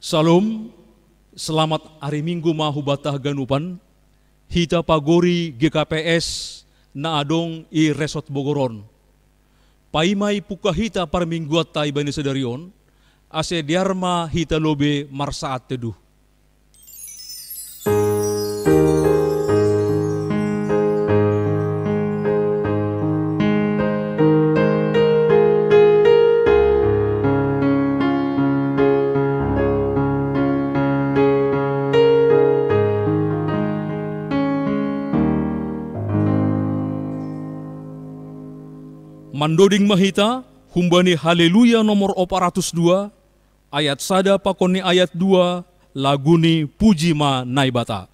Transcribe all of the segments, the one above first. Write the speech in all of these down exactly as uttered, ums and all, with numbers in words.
Salom, selamat ari Minggu ma hubata haganupan, hita pagori G K P S na adong i Resort Bogoron. Paima i pungka hita parmingguanta i bani sadari on, ase dear ma hita lobe marsaat teduh. Mandoding ma hita, humbani Haleluya nomor opat ratus dua, ayat sada pakon ni ayat dua, lagu ni Puji ma Naibata.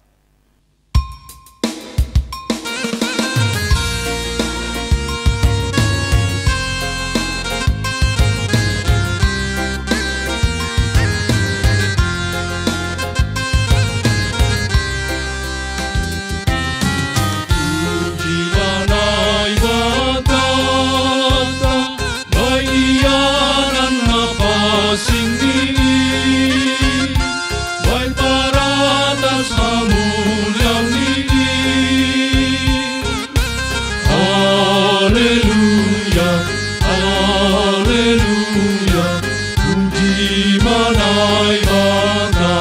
Puji ma Naibata, baen ianan na pansing ni i, baen paratas hamuliaon ni i. Haleluya, haleluya, puji ma Naibata.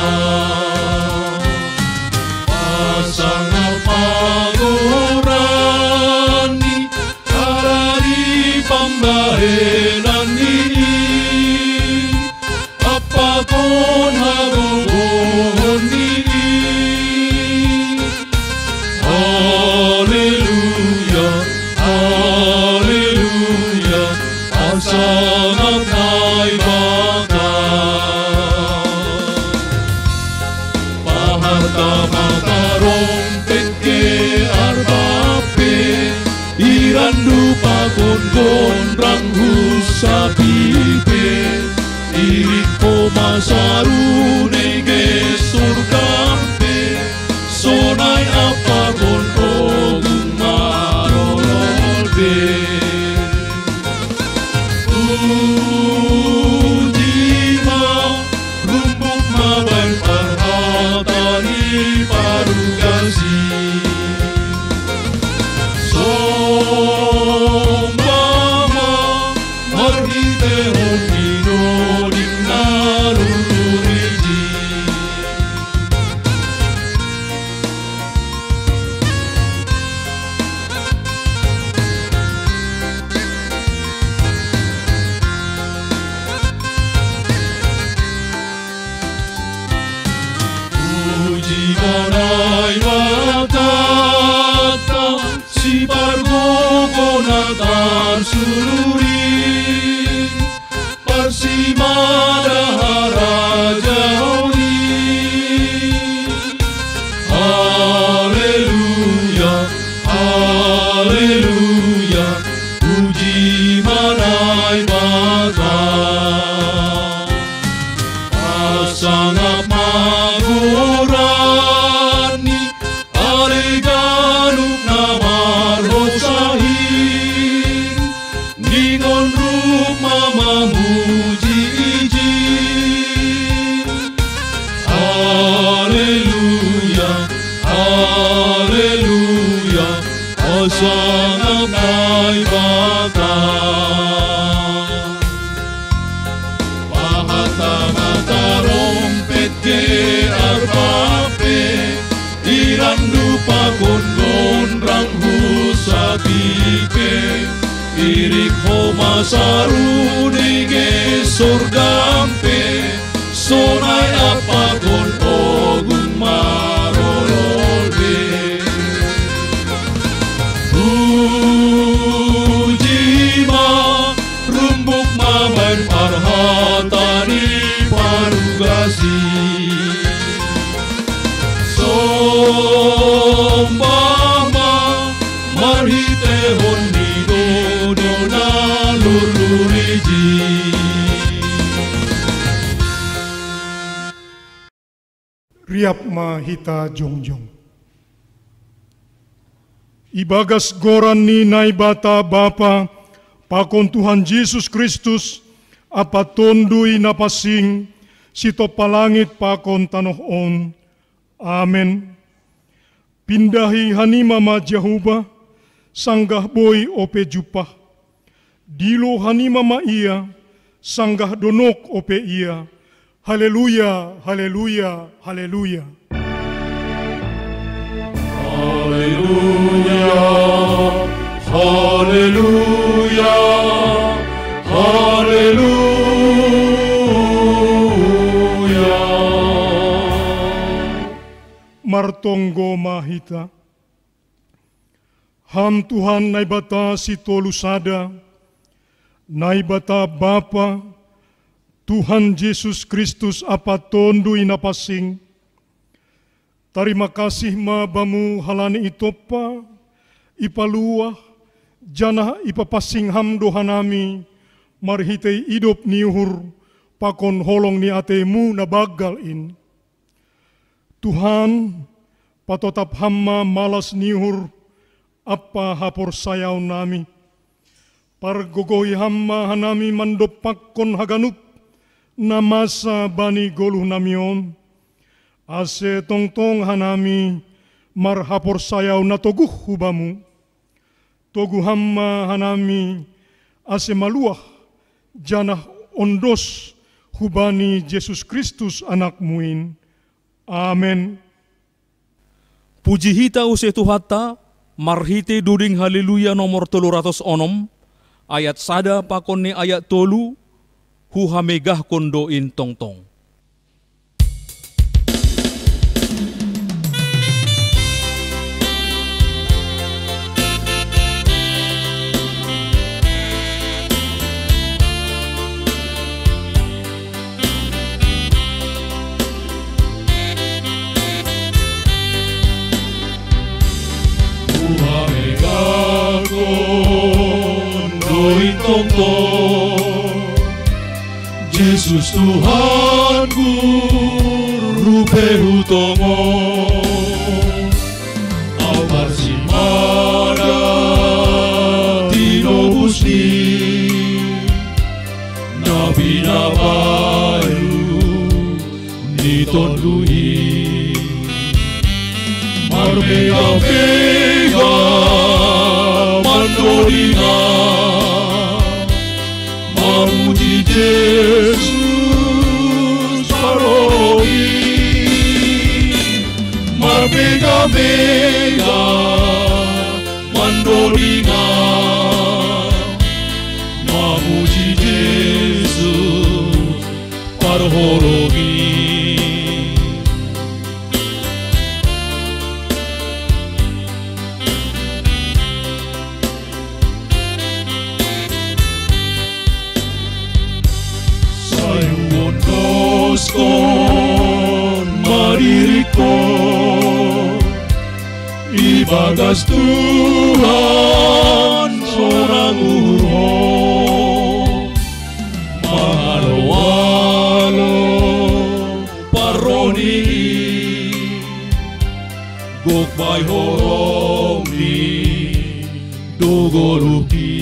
Pasangap ma goran ni, ala ni pambahenan ni i, ampa pakon hagogohon ni i. Haleluya, haleluya, pasangap Naibata. Paharta ma tarompet ge arbape, irandu pakon gondang hu sapipe, irik homa saru nege surgampe, sonai ampa pakon ogung marolol be. Puji ma, rumbuk ma baen parhata ni parugas i. Sombah ma, marhitehon ni doding na lurlur i jin. Puji ma Naibata, sipargogo na tarsulur i, parsimada harajaon i. Haleluya, haleluya, puji ma Naibata. Pasangap ma goran ni, ale ganup na marhosa i, ningon rup ma mamuji i jin. Haleluya, haleluya, pasangap Naibata. Paharta ma tarompet ge arbape, irandu pakon gondang hu sapipe, irik homa saru nege surgampe, sonai ampa pakon ogung marolol be. Puji ma, rumbuk ma baen parhata ni parugas i. Sombah ma, marhitehon ni doding na lurlur i jin. Riap ma hita jongjong. Ibagas goran ni Naibata Bapa, pakon Tuhan Jesus Kristus, ampa Tonduy Na Pansing, Sitompa langit pakon tanoh on. Amen. Pindahi hanima ma Jahowa, sanggah boi ope jumpah. Dilo hanima ma Ia, sanggah donok ope Ia. Haleluya, haleluya, haleluya. Haleluya, haleluya, haleluya. Martonggo ma hita. Ham Tuhan Naibata sitolu sada, Naibata Bapa, Tuhan Jesus Kristus ampa Tonduy Napansing. Tarima kasih ma Bamu halani itompa, ipaluah, janah ipapansing Ham do hanami, marhitei idop ni uhur, pakon holong ni atei-Mu na banggal in. Tuhan, patotap Ham ma malas ni uhur ampa haporsayaonnami. Pargogohi Ham ma hanami mandompakkon haganup na masa bani goluhnami on, ase tongtong hanami marhaporsayaon na toguh hu Bamu. Togu Ham ma hanami ase maluah, janah ondos hubani Jesus Kristus Anak-Mu in. Amen. Puji hita use Tuhanta, marhitei doding Haleluya nomor tolu ratus onom, ayat sada pakon ni ayat tolu, huhamegahkon do in tongtong. Huhamegahkon do in tongtong, Jesus Tuhanku, rupe hutongon. Au marsimbah tinobus ni na pinabayu ni Tonduy i. Marmegah-megah mandodinga, mamuji Jesus parholong i. Marmegah-megah mandodinga, mamuji Jesus parholong i. Sai huondoskon ma diringkon ibagas Tuhan sonang uhurhon, mangalo-alo parrohani, gok bai holongni do goluhki.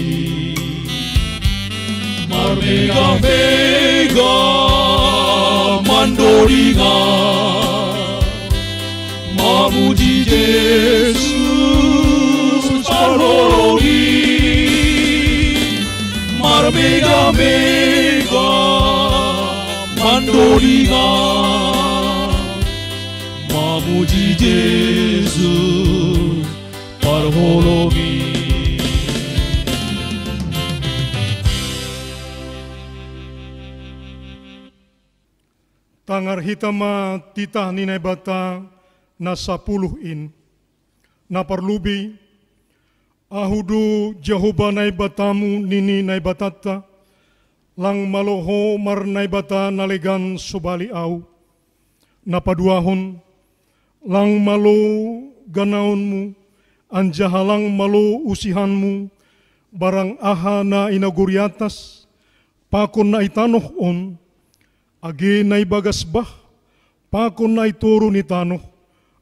Marmegah-megah mandodinga, mamuji Jesus parholong i. Marmegah-megah mandodinga, mamuji Jesus parholong i. Tangar hita ma titah ni Naibata na sapuluh in. Na parlobei, Ahu do Jahowa Naibatamu, nini Naibatanta, lang malo ho marnaibata na legan sobali Ahu. Na paduahon, lang malo ganaonmu, anjaha lang malo usihanmu, barang aha na i nagori atas, pakon na i tanoh on, age na ibagas bah, pakon na i toru ni tanoh,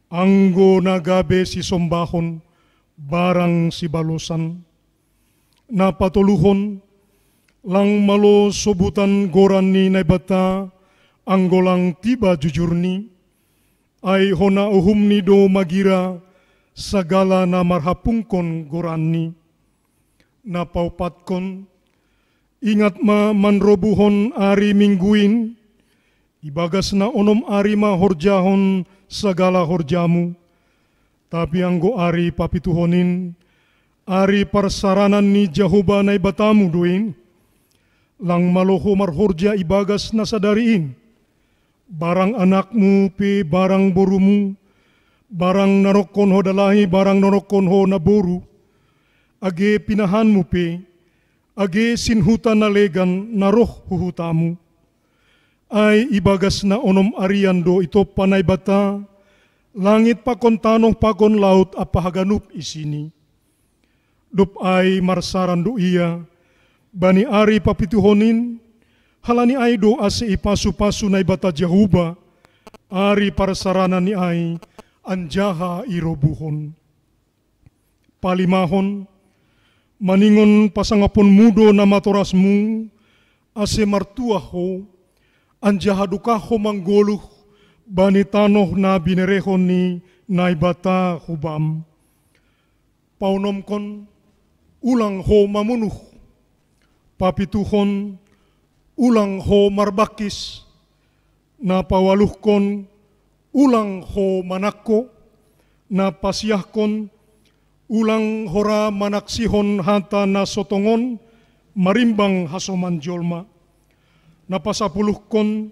anggo na gabe sisombahon, barang sibalosan. Na patoluhon, lang malo sobutan goran ni Naibata, Anggo lang tiba jujurni, ai hona uhumni do magira sagala na marhapungkon goranni. Na paupatkon, ingat ma manrobuhon ari Mingguin, ibagas na onom ari ma horjahon sagala horjamu. Tapi anggo ari papituhon in, ari parsaranan ni Jahoba Naibatamu do in, lang malo ho marhorja ibagas na sadari in, barang anakmu pe barang borumu, barang na rongkon ho dalahi barang na rongkon ho naboru, age pinahanmu pe, age sinhuta na legan na roh hu hutamu. Ai ibagas na onom arian do itompa Naibata langit pakon tanoh pakon laut ampa haganup isini. Dob ai marsaran do ia bani ari papituhon in, halani ai do ase ipasu-pasu Naibata Jahoba ari parsaranan ni ai anjaha irobuhon. Palimahon, maningon pasangaponmu do na matorasmu, ase martuah ho, anjaha dokah ho manggoluh bani tanoh na binerehon ni Naibata hubam. Paunomkon, ulang ho mamunuh. Papituhon, ulang ho marbangkis. Na paualuhkon, ulang ho manangko. Na pasiahkon, ulang ho ra manaksihon hata na so tongon marimbang hasoman jolma. Na pasapuluhkon,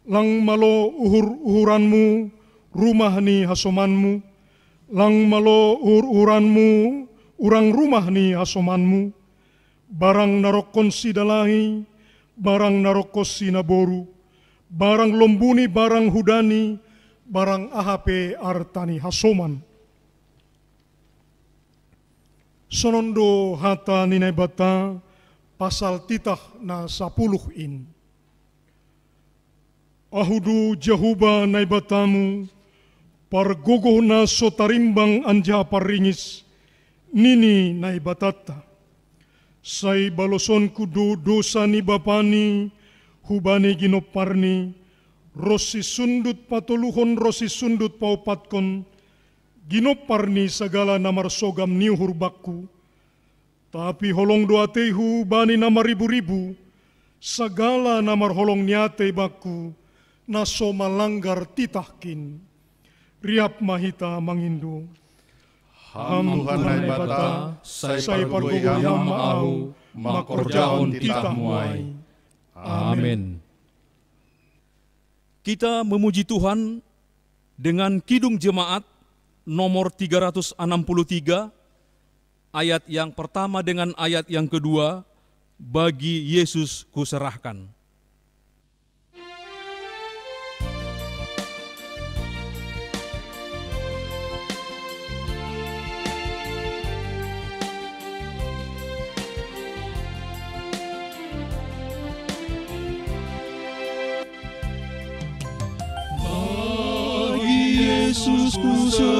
lang malo uhur-uhuranmu rumah ni hasomanmu, lang malo uhur-uhuranmu urang rumah ni hasomanmu, barang na rongkon si dalahi, barang na rongkon si naboru, barang lombuni barang hudani, barang aha pe arta ni hasoman. Sonon do hata ni Naibata pasal titah na sapuluh in. Ahu do Jahoba Naibatamu, pargogoh na so tarimbang anjaha parringis, nini Naibatanta. Sai balosonku do dosa ni bapani hubani ginomparni, ronsi sundut patoluhon ronsi sundut paupatkon, ginompar ni sagala na marsogam ni uhur bakku. Tapi holong do ateihu bani na marribu-ribu, sagala na marholong ni atei bakku, na so malanggar titahkin. Riap ma hita mangindo. Ham Tuhan Naibata, sai pargogoi Ham ma ahu, mangkorjahon titahmu ai. Amen. Kita memuji Tuhan dengan Kidung Jemaat nomor tiga ratus enam puluh tiga, ayat yang pertama dengan ayat yang kedua, "Bagi Yesus kuserahkan." Bagi Yesus kuserahkan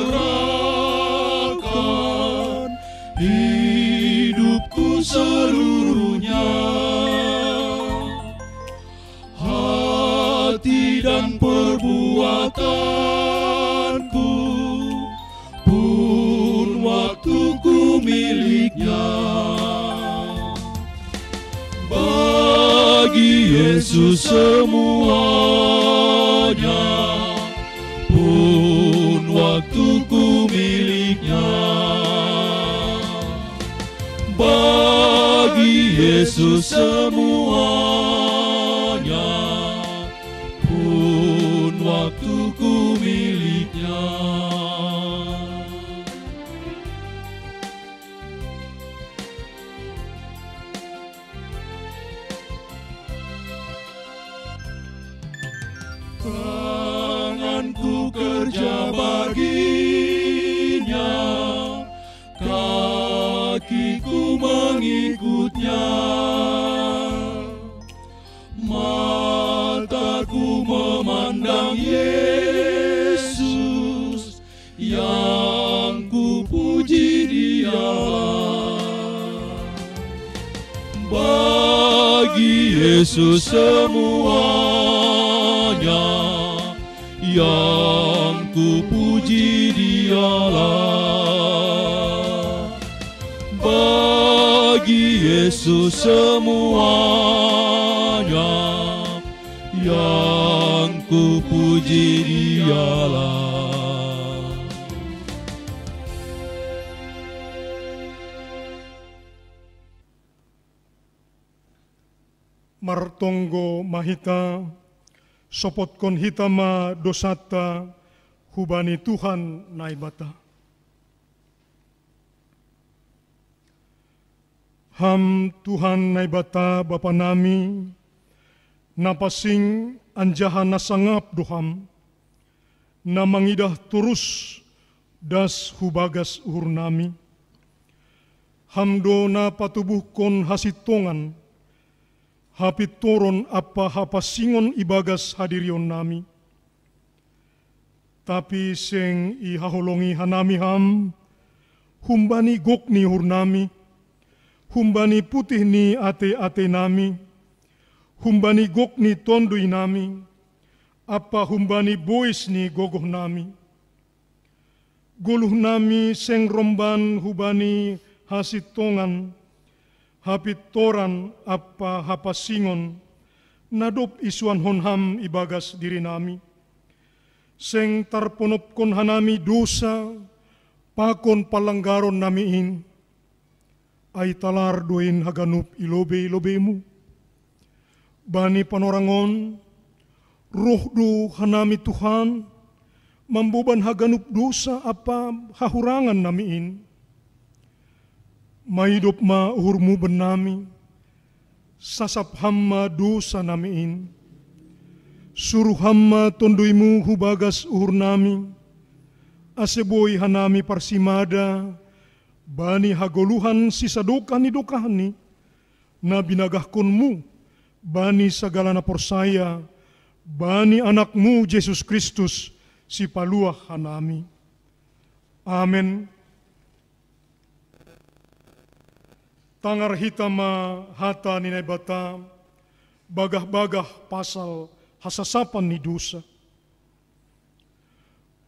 hidupku seluruhnya, hati dan perbuatanku pun waktuku miliknya. Bagi Yesus semuanya pun waktuku miliknya. Bagi Yesus semuanya pun waktuku miliknya. Tanganku kerja baginya, kakiku mengikutnya. Mataku memandang Yesus, yang kupuji Dialah. Bagi Yesus semuanya Yang ku puji Dialah. Bagi Yesus semuanya, yang ku puji Dialah. Martonggo ma hita, sopotkon hita ma dosanta hubani Tuhan Naibata. Ham Tuhan Naibata Bapa nami, na pansing anjaha na sangap do Ham, na mangidah torus das hu bagas uhur nami. Ham do na patubuhkon hasintongan, hapintoron ampa hapansingon ibagas hadirion nami. Tapi seng ihaholongi hanami Ham, humbani gok ni uhur nami, humbani putih ni atei-atei nami, humbani gok ni tonduy nami, ampa humbani bois ni gogoh nami. Goluh nami seng romban hubani hasintongan, hapintoran ampa hapansingon, na dob isuanhon Ham ibagas diri nami. Seng tarponopkon hanami dosa pakon panlanggaron nami in, ai talar do in haganup i lobei-lobeiMu. Bani panorang on, roh do hanami Tuhan, mamboban haganup dosa ampa hahurangan nami in. Maidop ma uhurMu bannami, sasap Ham ma dosa nami in. Suruh Ham ma TonduyMu hu bagas uhur nami, ase boi hanami parsimada bani hagoluhan sisadokah ni dokahni, na binagahkonMu bani sagala na porsaya bani AnakMu Jesus Kristus, Sipaluah hanami. Amen. Tangar hita ma hata ni Naibata, bagah-bagah pasal hasasapan ni dosa.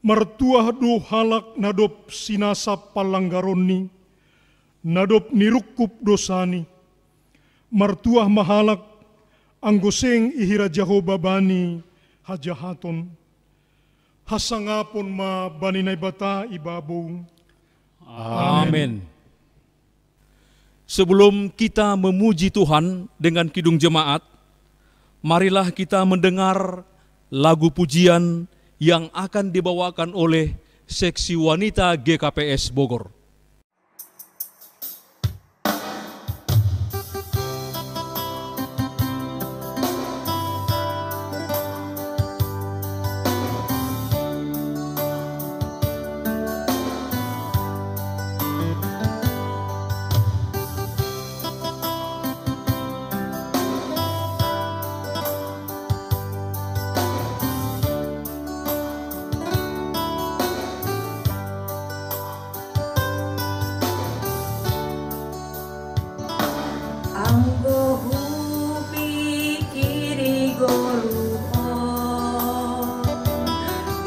Martuah do halak na dob sinasap panlanggaronni, na dob nirungkub dosani. Martuah ma halak, anggo seng ihira Jahowa bani hajahaton. Hasangapon ma bani Naibata i babou. Amen. Sebelum kita memuji Tuhan dengan kidung jemaat, marilah kita mendengar lagu pujian yang akan dibawakan oleh Seksi Wanita G K P S Bogor. Anggo hupikiri goluh on,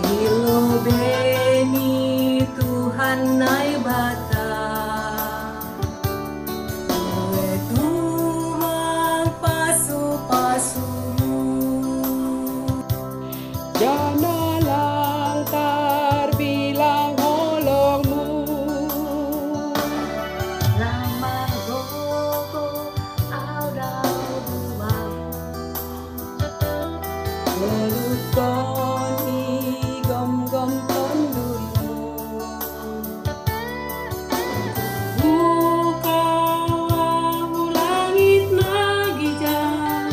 i lobei ni Tuhan Naibata, ue tumang pasu-pasuMu. Jana lang tarbilang holongMu. Lang margogoh au dao bubamu. Belutkon i gomgom TonduyMu. Buka hu langit na gijang.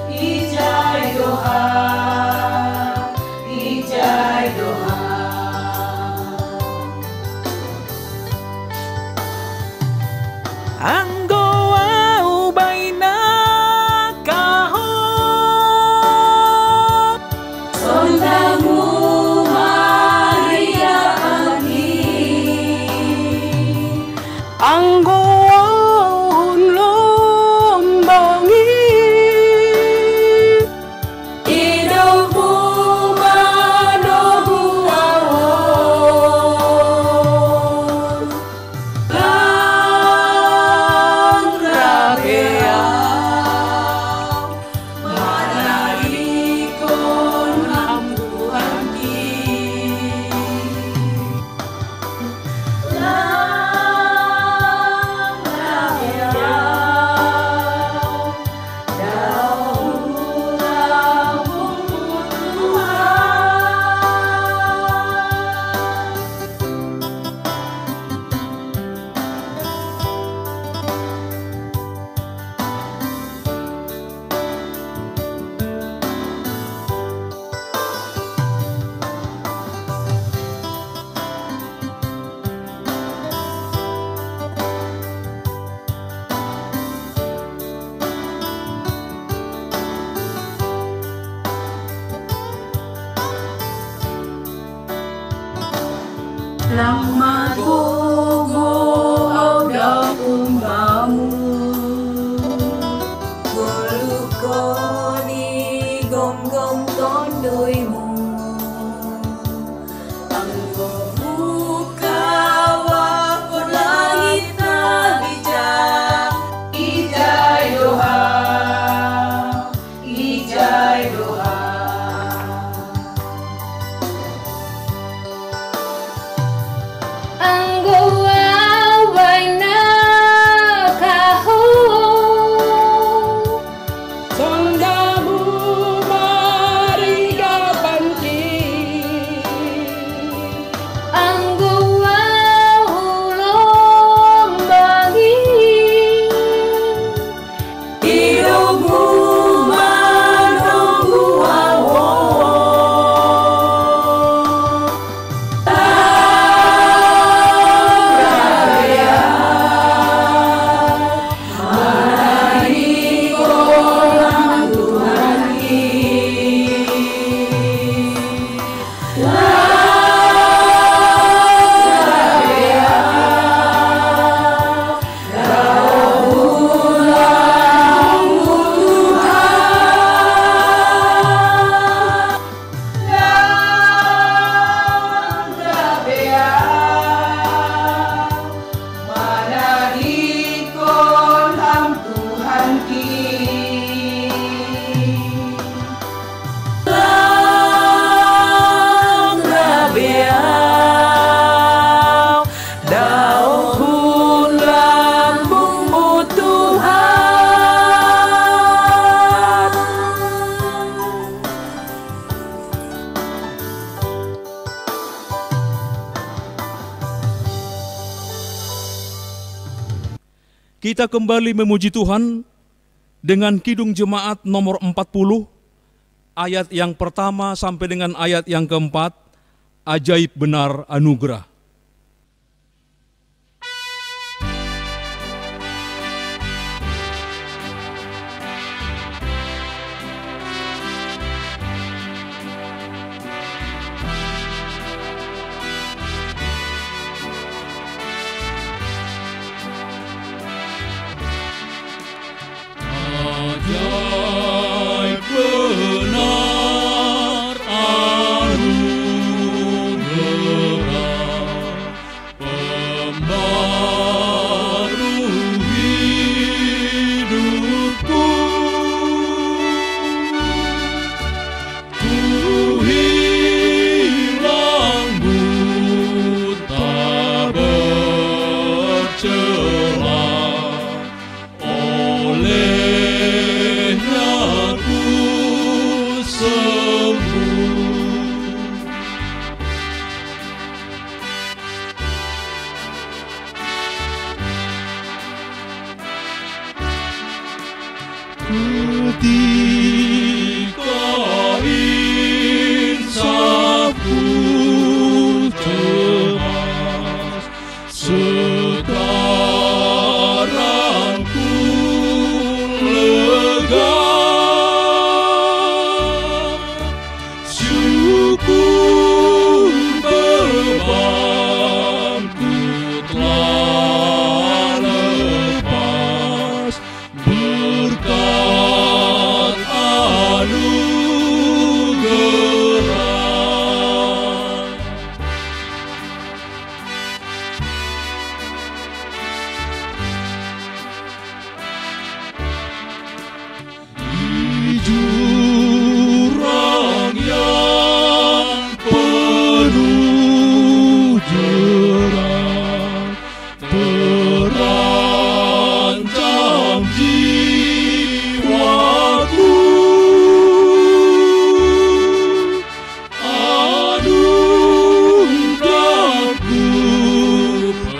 Ijai do Ham, ijai do Ham. Anggo au bainangkahon. So Nang magogo au dau umbamu. Gulu koni gomgom tonduimu. Anggo buka wakon langit na bijak. Ijai doha. Ijai doha. Anggo awaina kaho. Sondamu mariga panti. Anggo au lombangi. Hidupmu menunggu awo. Lang rabeau, dauhun lambungmu Tuhan. Kita kembali memuji Tuhan dengan Kidung Jemaat nomor empat puluh, ayat yang pertama sampai dengan ayat yang keempat, Ajaib Benar Anugerah. Ajaib benar anugerah, pembaru hidupku. Ku hilang buta bercela, olehnya ku sembuh. Ketika insafku cemas, sekarang ku lega. Syukur bebanku telah lepas berkat anugerah. Di jurang yang penuh jerat, terancam jiwaku. Aduh, ku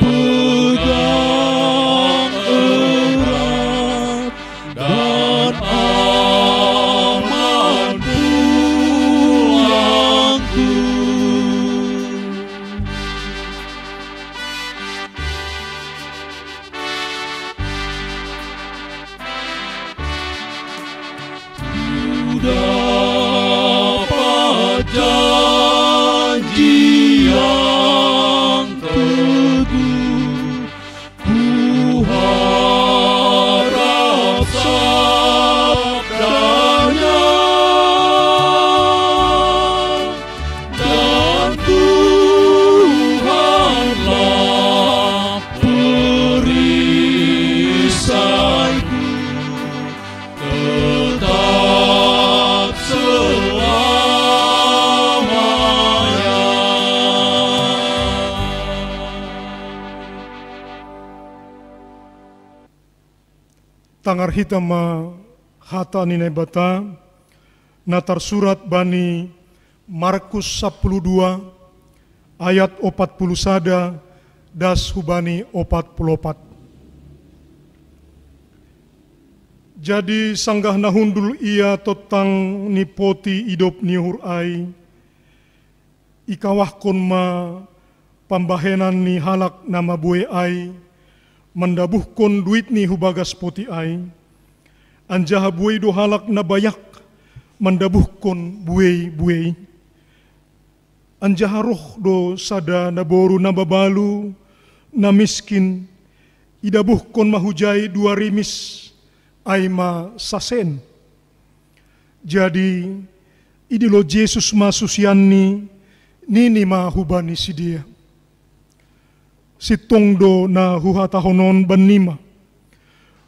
pegang erat dan aman pulangku. Ku dapat janji yang Tangar hita ma hata ni Naibata na tarsurat bani Markus sapuluh dua ayat opat puluh sada das hubani opat puluh opat. Jadi sanggah na hundul ia tongtang ni poti idop ni uhur ai, ikawahkon ma pambahenan ni halak na mabuei ai mandabuhkon duitni hu bagas poti ai, anjaha buei do halak na bayak mandabuhkon buei-buei. Anjaha roh do sada naboru na mabalu, na miskin, idabuhkon ma hujai dua rimis, ai ma sasen. Jadi idilo Jesus ma susianni, nini ma hubani sidea: Sintong do na huhatahon on bannima: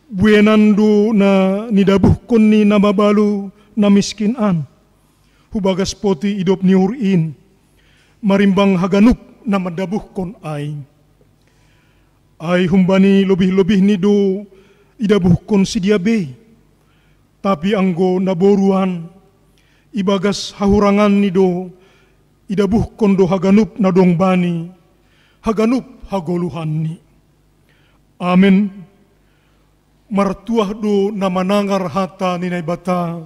Buenan do na nidabuhkon ni na mabalu na miskin an hu bagas poti idop ni uhur in, marimbang haganup na mandabuhkon ai. Ai humbani lobih-lobihni do idabuhkon sidea bei, tapi anggo naboru an, ibagas hahuranganni do idabuhkon do haganup na dong bani, haganup hagoluhanni. Amen. Martuah do na manangar hata ni Naibata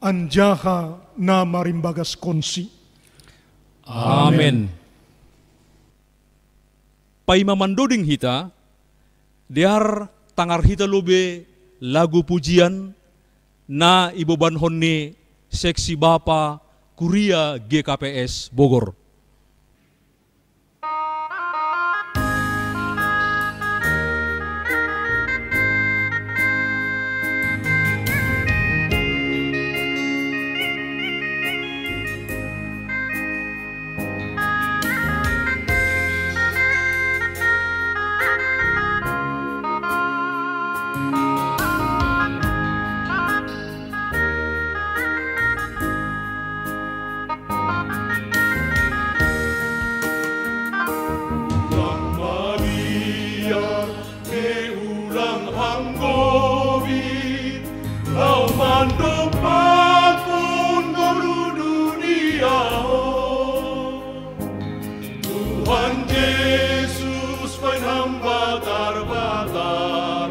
anjaha na marimbagaskonsi. Amen. Paima mandoding hita, dear tangar hita lobe lagu pujian na ibobankon ni seksi bapa Kuria G K P S Bogor. Ulang mabiar, ulang hanggobi, lau mandok pakun ngolu dunia on. Tuhan Jesus, painambakar-bakar,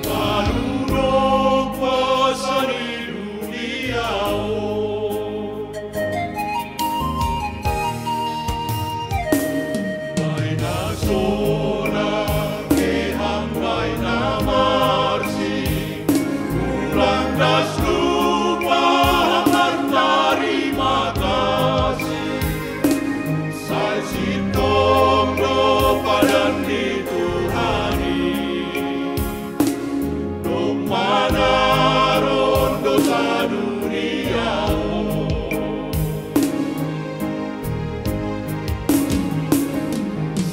panuruh kuasa ni dunia on. Baina sonang, kehang baina marsik, ulang das lupa berterima kasih. Sai sintong do padan ni Tuhan i, domma na ro dosa dunia on.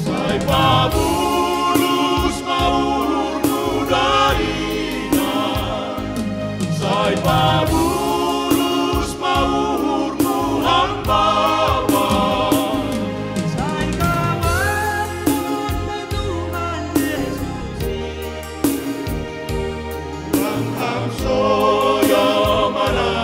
Sai pabulus ma uhurmu dainang, sai pabulus ma uhurmu hamba. Sai kawan ma Tuhan Jesus i. Ulang ham soya mana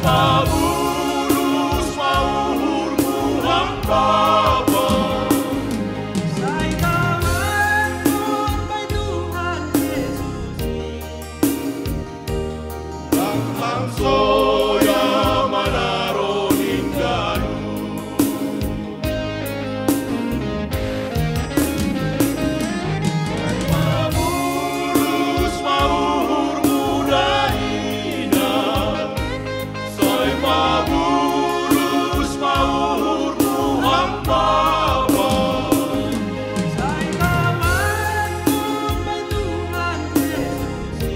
Pabulus ma uhurmu hang Bapa. Sai kawan bai Tuhan Jesus i. Lang hang soya manaro ning ganup. Pabulus ma uhurmu dainang. Sai pabulus ma uhurmu hang Bapa. Sai kawan bai Tuhan Jesus i.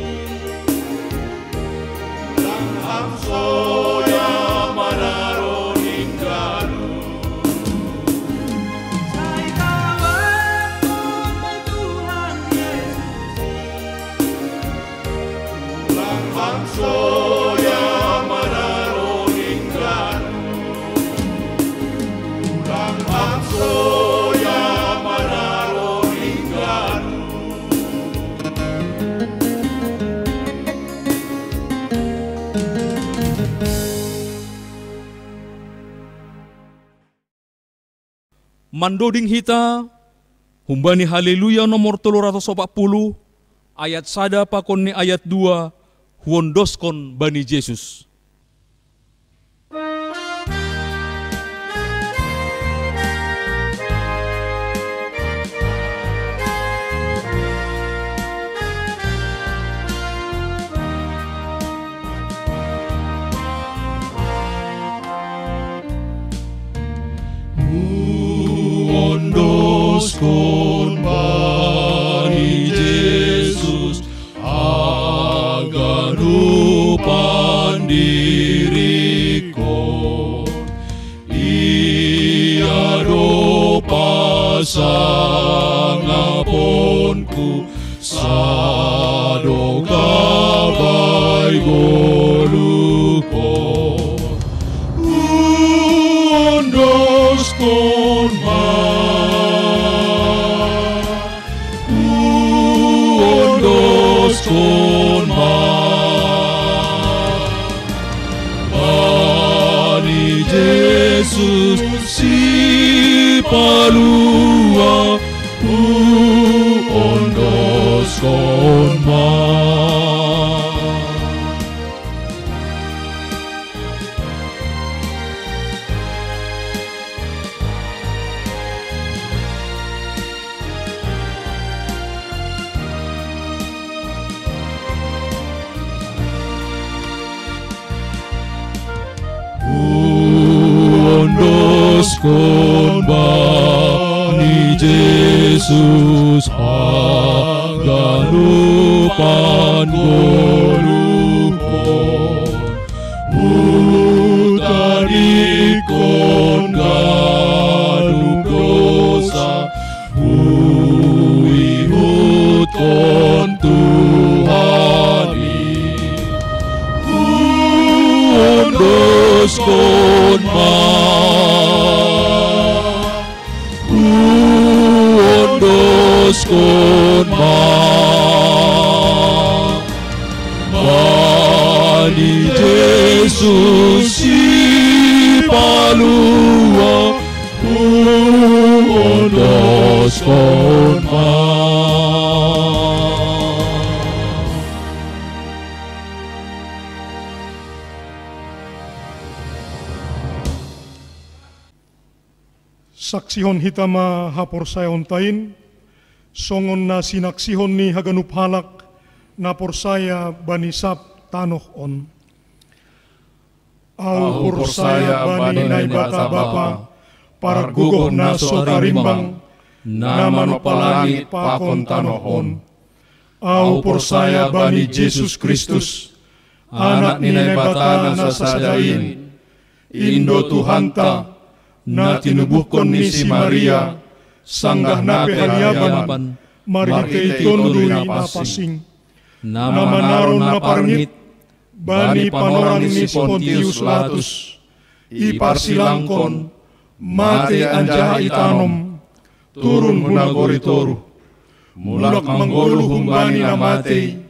Lang hang soya manaro ning ganup. Sai kawan bai Tuhan Jesus i. Lang hang soya manaro ning ganup. Lang hang soya manaro ning ganup. Mandoding hita humbani Haleluya nomor tolu ratus opat puluh, ayat sada pakon ni ayat dua, huondoskon bani Jesus. Huondoskon bani Jesus haganupan dirikon. Ia do pasangaponku, sadok gabai ngolukon. Huondoskon ma, huondoskon ma bani Jesus Sipalua, huondoskon ma. Huondoskon bani Jesus haganupan ngolukon. Hutadingkon ganup dosa, huihutkon Tuhan i. Huondoskon ma, huondoskon ma bani Jesus Sipalua, huondoskon ma. Saksihon hita ma haporsayaonta in, songon na sinaksihon ni haganup halak na porsaya bani sab tanoh on. Ahu porsaya bani Naibata Bapa, pargogoh na so tarimbang, na manompa langit pakon tanoh on. Ahu porsaya bani Jesus Kristus, Anak ni Naibata na sasada in, in do Tuhanta, na tinubuhkon ni si Maria, sanggah na pe haliaban, marhitei Tonduy Napansing. Na manaron na parngit, bani panorang ni si Pontius Latus, iparsilangkon, mate anjaha itanom, turun hu nagori toruh, mulak manggoluh humbani na matei,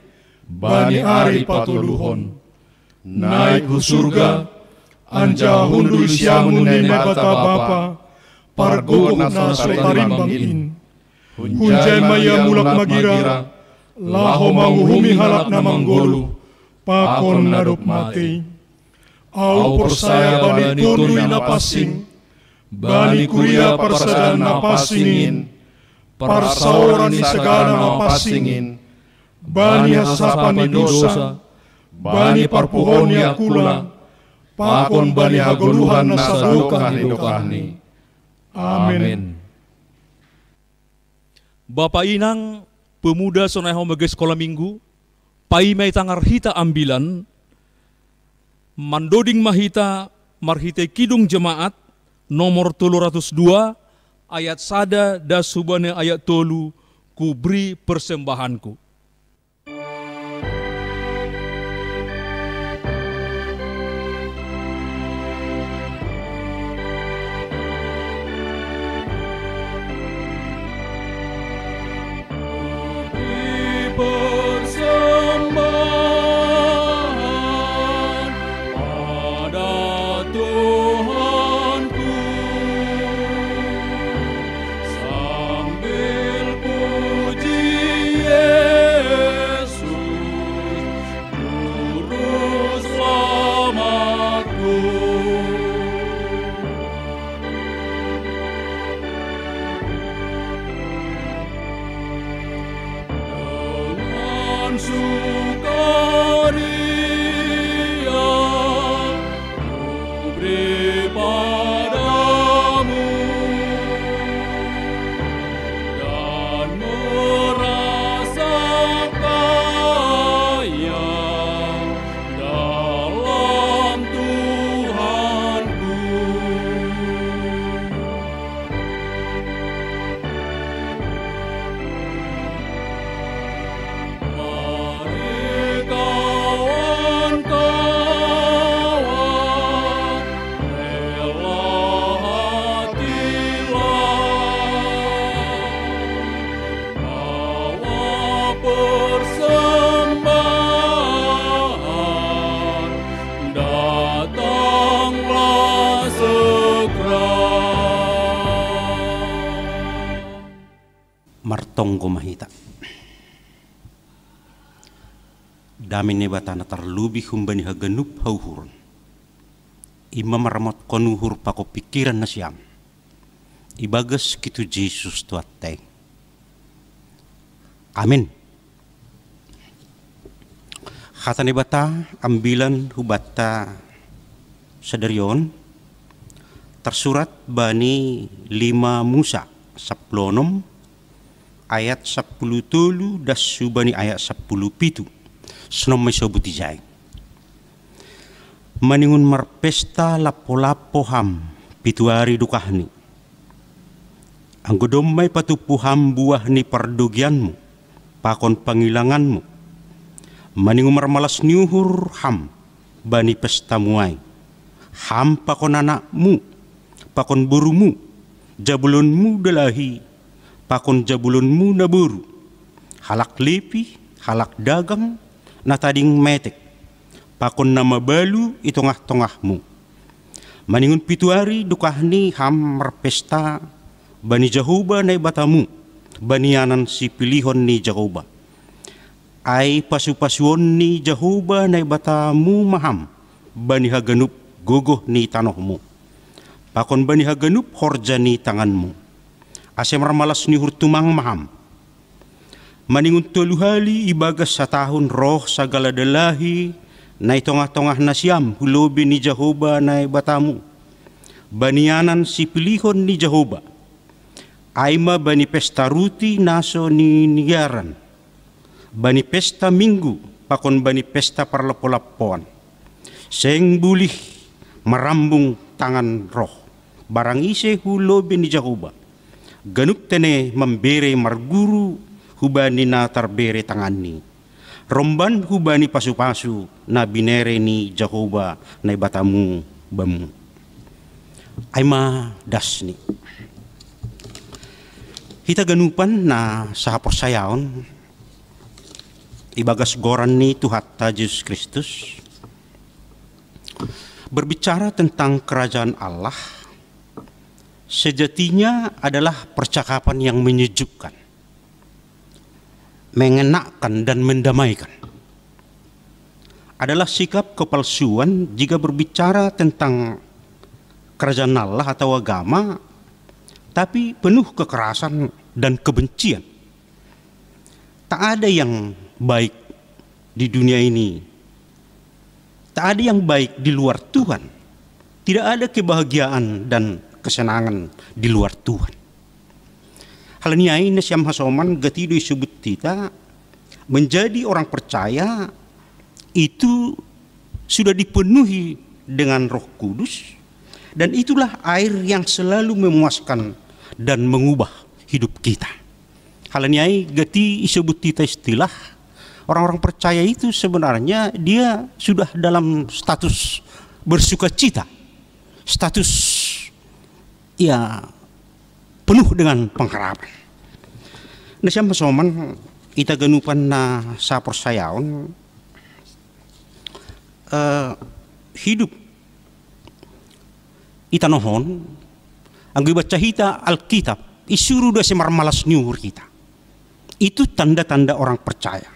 bani ari patoluhon. Naik hu surga, anjaha hundul siamun ni Naibata Bapa, pargogoh na so tarimbang in. Hunjai ma ia mulak magira, laho manguhumi halak na manggoluh, pakon na dob matei. Ahu porsaya bani Tonduy Napansing, bani kuria parsadaan na pansing in, parsaoran ni sagala na pansing in, bani hasasapan ni dousa, bani parpuhoon ni angkula, pakon bani hagoluhan na sadokah ni dokahni. Amen. Bapa inang, pemuda sonai ho mage sekolah minggu, paima itangar hita ambilan, mandoding ma hita marhitei Kidung Jemaat nomor tolu ratus dua, ayat sada das hubani ayat tolu, kubri persembahanku. Martonggo ma hita. Dame ni Naibata na tarlobih humbani haganup hauhuron, i ma maramotkon uhur pakon pingkiran nasiam, ibagas Kristus Jesus Tuhanta i. Amin. Hata ni Naibata ambilan hubanta sadari on tarsurat bani lima Musa sampulu onom ayat sampulu tolu das hubani ayat sampulu pitu. Sonon ma isobut ijai. Maningon marpesta lampo-lampo ham pitu ari dokahni, anggo domma ipatumpu ham buah ni pardogianmu pakon pangilanganmu. Maningon marmalas ni uhur ham bani pestamu ai, ham pakon anakmu, pakon borumu, jabulonmu dalahi, pakon jabulonmu naboru, halak Lepi, halak dagang, na tading metek, pakon na mabalu i tongah-tongahmu. Maningon pitu ari dokahni ham marpesta bani Jahowa Naibatamu, bani anan sipilihon ni Jahowa. Ai pasu-pasuon ni Jahowa Naibatamu ma ham bani haganup gogoh ni tanohmu, pakon bani haganup horja ni tanganmu, ase marmalas ni uhur tumang ma ham. Maningon tolu hali ibagas satahun roh sagala dalahi na i tongah-tongah nasiam hu lobei ni Jahowa Naibatamu, bani anan sipilihon ni Jahowa, ai ma bani pesta ruti na so ninigaran, bani pesta Minggu, pakon bani pesta parlampo-lampoan. Seng bulih marambung tangan roh barang ise hu lobei ni Jahowa, ganup tene mambere marguru hubani na tarbere tanganni, romban hubani pasu-pasu na binere ni Jahowa Naibatamu bamu. Ai ma dasni. Hita ganupan na sahaporsayaon ibagas goran ni Tuhanta Jesus Kristus, Berbicara tentang kerajaan Allah, sejatinya adalah percakapan yang menyejukkan, mengenakkan, dan mendamaikan. Adalah sikap kepalsuan jika berbicara tentang kerajaan Allah atau agama, tapi penuh kekerasan dan kebencian. Tak ada yang baik di dunia ini. Tak ada yang baik di luar Tuhan. Tidak ada kebahagiaan dan kesenangan di luar Tuhan. Hal ni ai na siam hasoman, gati do isubut hita, menjadi orang percaya itu sudah dipenuhi dengan Roh Kudus, dan itulah air yang selalu memuaskan dan mengubah hidup kita. Hal ni ai gati isubut hita istilah orang-orang percaya itu sebenarnya dia sudah dalam status bersukacita, status, ya, penuh dengan pengharapan. Na siam hasoman, hita ganupan na saporsayaon, eh, hidup i tanoh on, anggo ibaca hita Alkitab, isuru do asa marmalas ni uhur hita. Itu tanda-tanda orang percaya.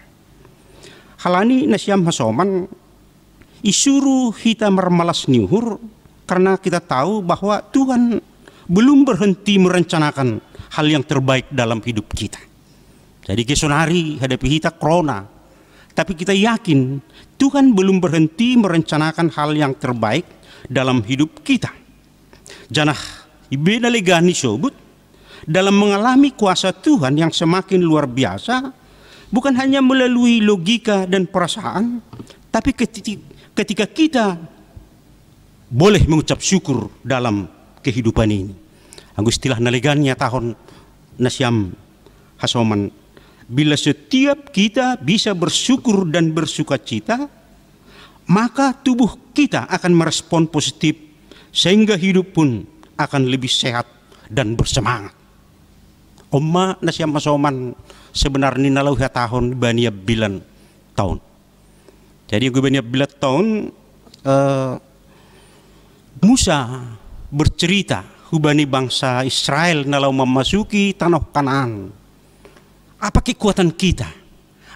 Hal ni ai na siam hasoman, isuru hita marmalas ni uhur karena kita tahu bahwa Tuhan belum berhenti merencanakan hal yang terbaik dalam hidup kita. Jadi, ke sonari hadapi hita corona, tapi kita yakin Tuhan belum berhenti merencanakan hal yang terbaik dalam hidup kita. Janah i be na legan isobut, dalam mengalami kuasa Tuhan yang semakin luar biasa, bukan hanya melalui logika dan perasaan, tapi keti-, ketika kita boleh mengucap syukur dalam kehidupan ini. Anggo istilah na legan, nyatahon na siam hasoman, bila setiap kita bisa bersyukur dan bersukacita, maka tubuh kita akan merespon positif, sehingga hidup pun akan lebih sehat dan bersemangat. On ma na siam hasoman sebenarna na laho ihatahon bani ambilan taon. Jadi, anggo bani ambilan taon, eh, Musa bercerita hubani bangsa Israel na laho mamasuki tanoh Kanaan. Apa kekuatan kita?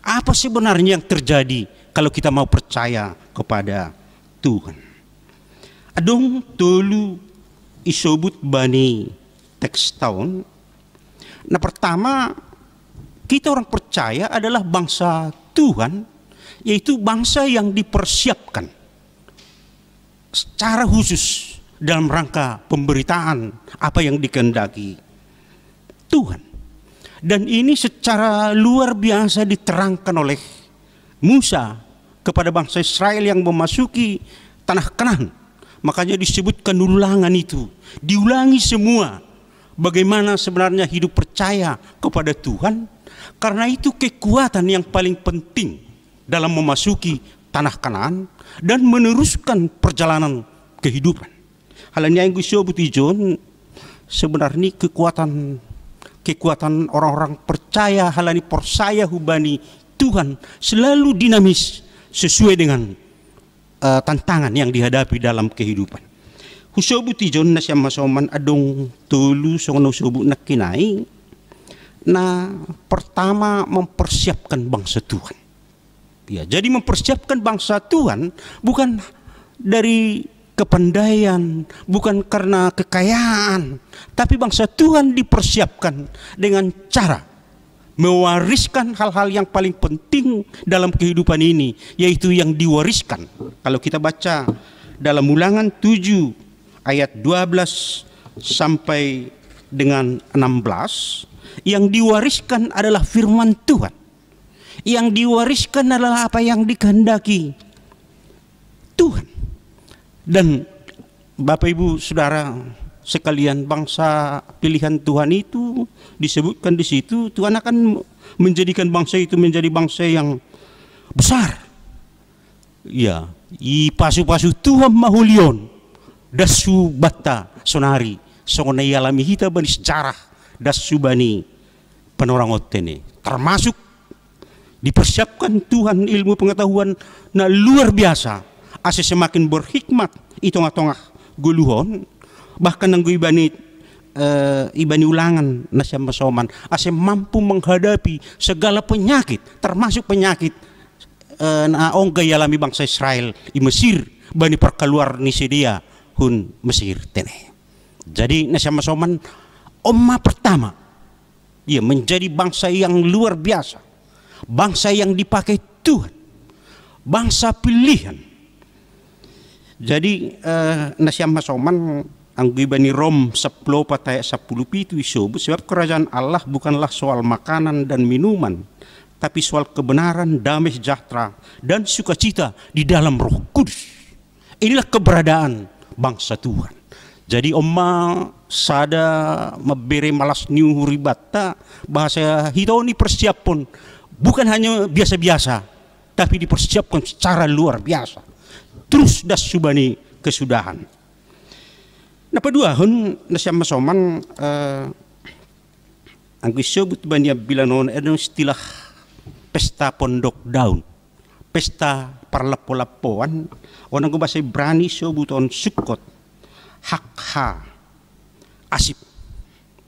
Apa sebenarnya yang terjadi kalau kita mau percaya kepada Tuhan? Adong tolu isobut bani teks taon. Na pertama, kita orang percaya adalah bangsa Tuhan, yaitu bangsa yang dipersiapkan secara khusus dalam rangka pemberitaan apa yang dikehendaki Tuhan. Dan ini secara luar biasa diterangkan oleh Musa kepada bangsa Israel yang memasuki tanah Kanaan. Makanya disebutkan ulangan itu, diulangi semua bagaimana sebenarnya hidup percaya kepada Tuhan, karena itu kekuatan yang paling penting dalam memasuki tanah Kanaan dan meneruskan perjalanan kehidupan. Hal ni ai anggo isobut ijon, sebenarnya kekuatan, kekuatan orang-orang percaya, hal ni porsaya hubani Tuhan, selalu dinamis sesuai dengan, eh, tantangan yang dihadapi dalam kehidupan. Husobut ijon na siam hasoman, adong tolu songon na husobut nangkin ai. Na pertama, mempersiapkan bangsa Tuhan. Ya, jadi mempersiapkan bangsa Tuhan bukan dari kepandaian, bukan karena kekayaan, tapi bangsa Tuhan dipersiapkan dengan cara mewariskan hal-hal yang paling penting dalam kehidupan ini, yaitu yang diwariskan. Kalau kita baca dalam Ulangan tujuh ayat dua belas sampai dengan enam belas, yang diwariskan adalah firman Tuhan. Yang diwariskan adalah apa yang dikehendaki Tuhan. Dan Bapak, Ibu, Saudara sekalian, bangsa pilihan Tuhan itu disebutkan di situ, Tuhan akan menjadikan bangsa itu menjadi bangsa yang besar. Ya, ipasu-pasu Tuhan ma holi on, das hubanta sonari, songon na ialami hita bani sejarah, das hubani panorangonta i. Termasuk dipersiapkan Tuhan ilmu pengetahuan na luar biasa, ase semakin berhikmat i tongah-tongah goluhon, bahkan anggo ibani, eh, ibani ulangan na sian masoman, ase mampu menghadapi segala penyakit, termasuk penyakit, eh, na ongga ialami bangsa Israel i Mesir, bani parkaluar ni sidea hun Mesir tene. Jadi na sian masoman, on ma pertama, ia menjadi bangsa yang luar biasa, bangsa yang dipakai Tuhan, bangsa pilihan. Jadi, eh, na sian masoman, anggo ibani Rom sampulu opat ayat sampulu pitu isobut, sebab kerajaan Allah bukanlah soal makanan dan minuman, tapi soal kebenaran, damai sejahtera, dan sukacita di dalam Roh Kudus. Inilah keberadaan bangsa Tuhan. Jadi on ma sada mambere malas ni uhur ibanta, bahasa hita on dipersiaphon bukan hanya biasa-biasa, tapi dipersiapkan secara luar biasa. Terus das subani kesudahan. Na paduahon na sian masoman, eh, anggo isobut bani ambilan on, ada istilah pesta pondok daun, pesta parlappo-lappoan, on anggo bahasa Ibrani isobut on Sukkot, Hakha, Asip.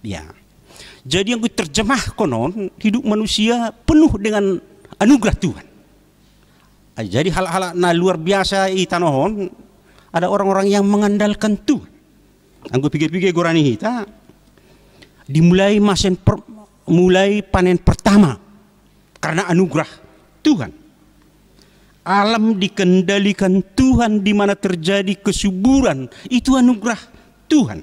Ya. Jadi anggo terjemahkan on, hidup manusia penuh dengan anugerah Tuhan. Ah, jadi halak-halak na luar biasa i tanoh on, ada orang-orang yang mengandalkan Tuhan. Anggo pige-pige gorani hita, dimulai masen per, mulai panen pertama karena anugerah Tuhan. Alam dikendalikan Tuhan, di mana terjadi kesuburan, itu anugerah Tuhan.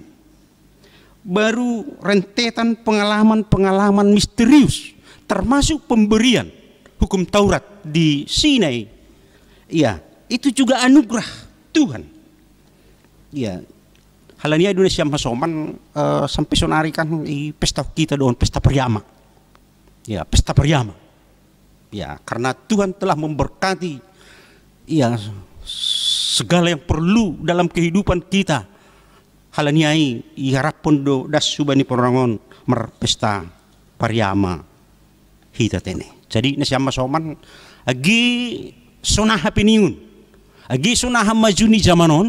Baru rentetan pengalaman-pengalaman misterius, termasuk pemberian hukum Taurat di Sinai. Iya, itu juga anugerah Tuhan. Iya. Halani ai do na sian masoman, eh, sampe sonari kan i pesta hita do on pesta pariama. Ya, pesta pariama. Ya, karena Tuhan telah memberkati, ya, segala yang perlu dalam kehidupan kita. Halani ai iharaphon do das subani panorang on marpesta pariama hita tene. Jadi na sian masoman, agi sonaha piningun, agi sonaha maju ni zaman on,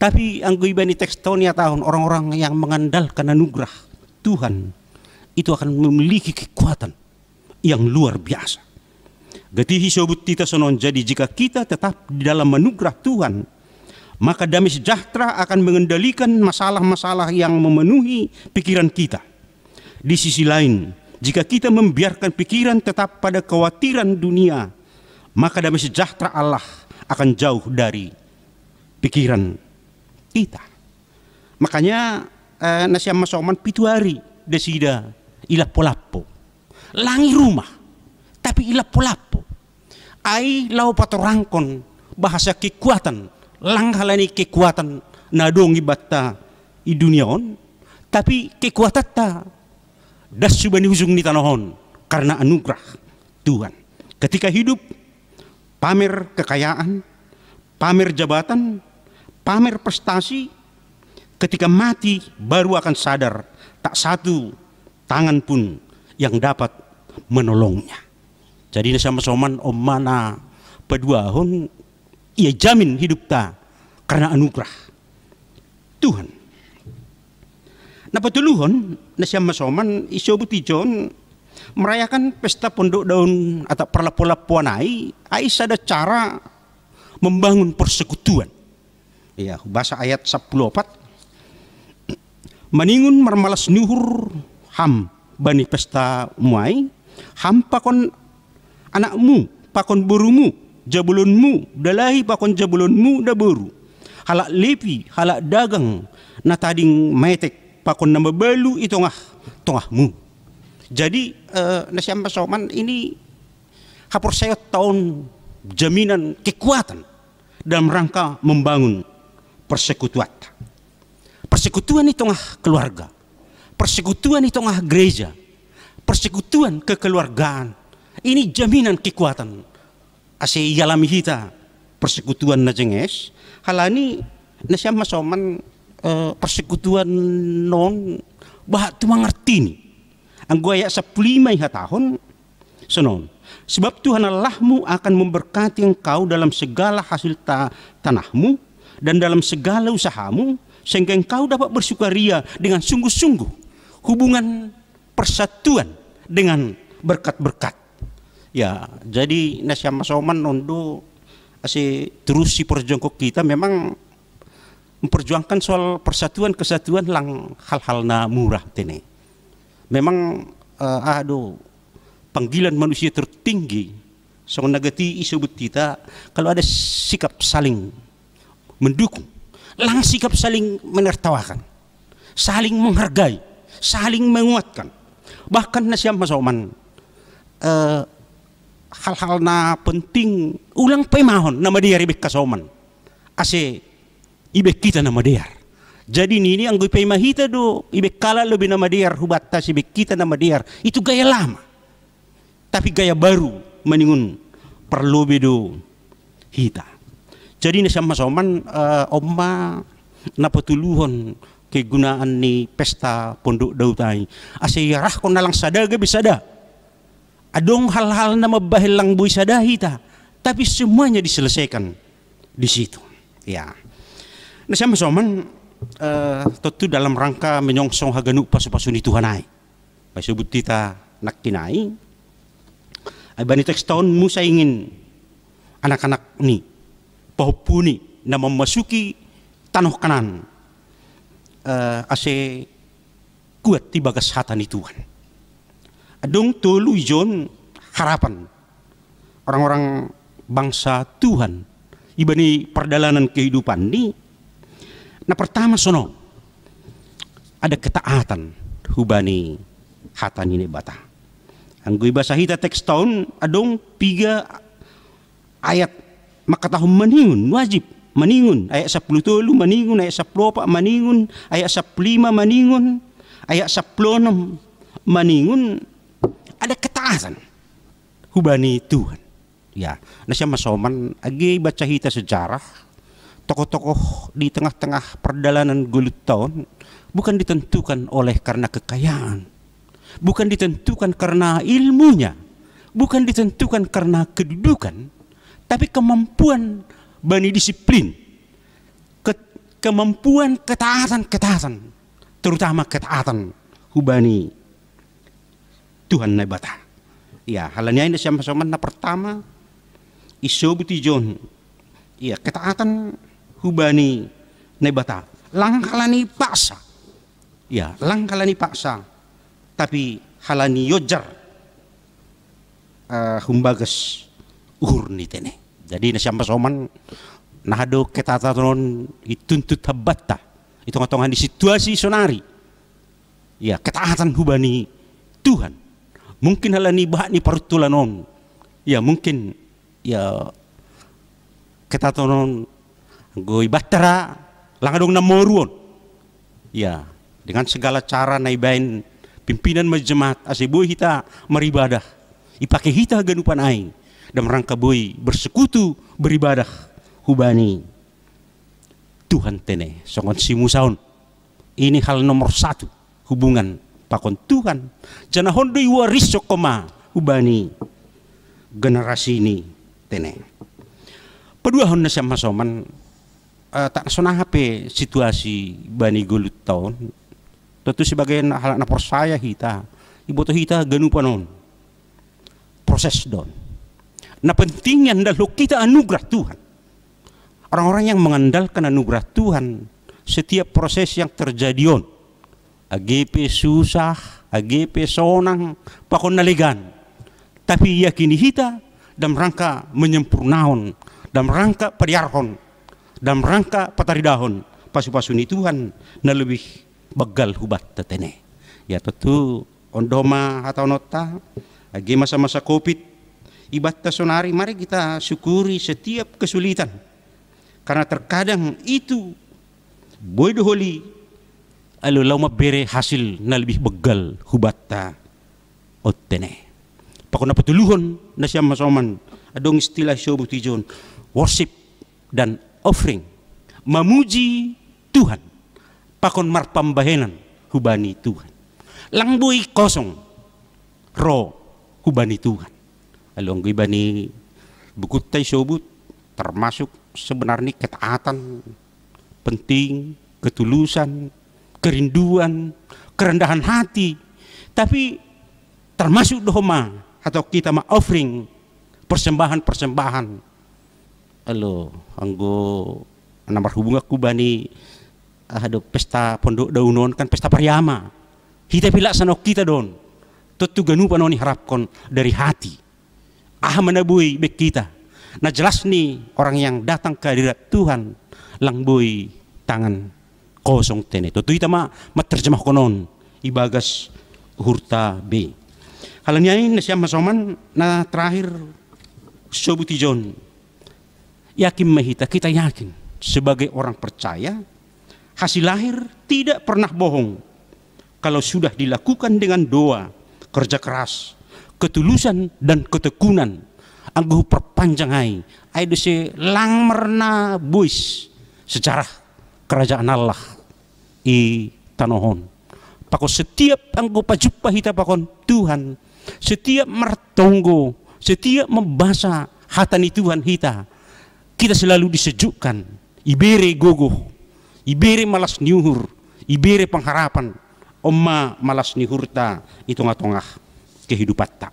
tapi anggo ibani teks on ihatahon orang-orang yang mengandalkan anugerah Tuhan itu akan memiliki kekuatan yang luar biasa. Gati isobut hita sonon, jadi jika kita tetap di dalam anugerah Tuhan, maka damai sejahtera akan mengendalikan masalah-masalah yang memenuhi pikiran kita. Di sisi lain, jika kita membiarkan pikiran tetap pada kekhawatiran dunia, maka damai sejahtera Allah akan jauh dari pikiran kita. Makanya, eh, na sian masoman pitu ari dasida i lappo-lappo. Lang i rumah, tapi i lappo-lappo. Ai laho patorangkon bahasa kekuatan, lang halani kekuatan na adong ibanta i dunia on, tapi kekuatanta das subani ujung ni tanoh on karena anugerah Tuhan. Ketika hidup, pamer kekayaan, pamer jabatan, pamer prestasi, ketika mati baru akan sadar, tak satu tangan pun yang dapat menolongnya. Jadi na sian masoman, on ma na paduahon, ia jamin hidupta karena anugerah Tuhan. Na patoluhon, na sian masoman, isobut i jon merayakan pesta pondok daun atau parlappo-lappoan ai, ai sada cara membangun persekutuan. Ya, bahasa ayat sampulu opat. Maningon marmalas ni uhur ham bani pestamu ai, ham pakon anakmu, pakon borumu, jabolonmu, dalahi pakon jabolonmu daboru, halak Lepi, halak dagang, na tading metek pakon na mabalu i tongah-tongahmu. Jadi, eh, na sian masoman, ini haporsayaonta on jaminan kekuatan dalam rangka membangun persekutuan. Persekutuan i tongah keluarga, persekutuan i tongah gereja, persekutuan kekeluargaan. Ini jaminan kekuatan ase ialami hita persekutuan na jenges, halani na sian masoman, eh, persekutuan on bahat tu mangartini. Anggo ayat sampulu lima ihatahon sonon, Sebab Tuhan Allahmu akan memberkati engkau dalam segala hasil ta- tanahmu dan dalam segala usahamu, sehingga engkau dapat bersukaria dengan sungguh-sungguh. Hubungan persatuan dengan berkat-berkat. Ya, jadi na sian masoman ondo ase terus siporjongkon hita memang memperjuangkan soal persatuan, kesatuan lang hal-hal na murah tene. Memang eh, aha do panggilan manusia tertinggi songon na gati isobut hita, kalau ada sikap saling mendukung, lang sikap saling menertawakan, saling menghargai, saling menguatkan. Bahkan na sian masoman eh, hal-hal na penting ulang paimahon na madear ibaen hasoman ase ibaen hita na madear. Jadi nini anggo ipaima hita do ibaen halak lobi na madear hubanta ase ibaen hita na madear, itu gaya lama. Tapi gaya baru maningon parlobi do hita. Jadi na sian masoman eh, on ma na patuluhon kegunaan ni pesta Pondok Daud ai, ase iarahkon na lang sada gabe sada. Adong hal-hal na mambahen lang boi sada hita, tapi semuanya diselesaikan di situ. Ya. Na sian masoman eh, tontu dalam rangka menyongsong haganup pasupasu ni Tuhan ai. Pasobut hita nangkin ai. Ai bani teks on Musa ingin anak-anak ni, pahompu ni na mamasuki tanoh Kanaan eh, ase kuat di bagas hata ni Tuhan. Adong tolu ijon harapan orang-orang bangsa Tuhan ibani pardalanan kehidupan ni. Na pertama sono, ada ketaatan hubani hata ni Naibata. Anggo ibasa hita teks on adong piga ayat mangkatahon maningon, wajib maningon, ayat sapuluh tolu maningon, ayat sapuluh opat maningon, ayat sapuluh lima maningon, ayat sapuluh onom maningon, ada ketaatan hubani Tuhan. Ya, na sian masoman age baca hita sejarah, tokoh-tokoh di tengah-tengah pardalanan goluhta on bukan ditentukan oleh karena kekayaan, bukan ditentukan karena ilmunya, bukan ditentukan karena kedudukan, tapi kemampuan bani disiplin, ke- kemampuan ketaatan-ketaatan, terutama ketaatan hubani Tuhan Naibata. Ya, halani ai na sian masoman na pertama isobut ijon, ya, ketaatan hubani Naibata. Lang halani paksa, ya, lang halani paksa, tapi halani ionjar eh, humbagas uhur ni tene. Jadi na sian masoman, na aha do ketaatan on ituntut hambanta di tongah-tongah ni situasi sonari. Ya, ketaatan hubani Tuhan. Mungkin halani bahat ni paruntulan on, ya, mungkin, ya, ketaatan on anggo ibanta ra lang adong na moru on. Ya, dengan segala cara na ibaen pimpinan majemaat ase boi hita maribadah, ipake hita haganupan ai dalam rangka boi bersekutu beribadah hubani Tuhan tene songon si Musa on. Ini hal nomor satu, hubungan pakon Tuhan. Janah on do iwarishon homa hubani generasi ni tene. Paduahon na sian masoman, eh, tak sonaha pe situasi bani goluhta on, tontu sebagai na- halak na porsaya hita, iboto hita ganupan on proses do on. Na penting iandalhon hita anugerah Tuhan. Orang-orang yang mengandalkan anugerah Tuhan, setiap proses yang terjadi on, age pe susah, age pe sonang, pakon na legan, tapi iyakini hita dalam rangka menyempurnahon, dalam rangka padearhon, dalam rangka pataridahon pasupasu ni Tuhan na lebih banggal hubanta tene. Ya, tontu on do homa hataononta, age masa-masa covid, ibanta sonari, mari kita syukuri setiap kesulitan, karena terkadang itu boi do holi alu laho mambere hasil na lebih banggal hubanta on tene. Pakon na patoluhon na sian masoman, adong istilah isobut ijon, worship dan offering, mamuji Tuhan pakon marpambahenan hubani Tuhan. Lang boi kosong ro hubani Tuhan. Lalu anggo ibani bukutta isobut, termasuk sebenarnya ketaatan, penting, ketulusan, kerinduan, kerendahan hati. Tapi termasuk do homa, atau kita ma offering persembahan-persembahan. Elo, anggo na marhubungan ku bani, aha do, pesta pondok daunon kan pesta pariama. Hita pilak sanok kita don. Tentu ganupan on iharapkon dari hati. Aha ma na boi baen kita? Na jelas ni orang yang datang ke hadirat Tuhan, lang boi tangan kosong tene. Tentu hita ma, ma terjemahkon on ibagas hurta be. Halani ai nasiam hasoman, na terakhir sobut ijon. Yakin ma hita, kita yakin sebagai orang percaya, hasil lahir tidak pernah bohong. Kalau sudah dilakukan dengan doa, kerja keras, ketulusan dan ketekunan, anggo perpanjang ai, ai do se lang marna bois sejarah kerajaan Allah i tanoh on. Pakon setiap anggo pajumpa hita pakon Tuhan, setiap martonggo, setiap membaca hata ni Tuhan hita, kita selalu disejukkan, ibere gogoh, ibere malas ni uhur, ibere pengharapan. On ma malas ni uhurta i tongah-tongah kehidupanta.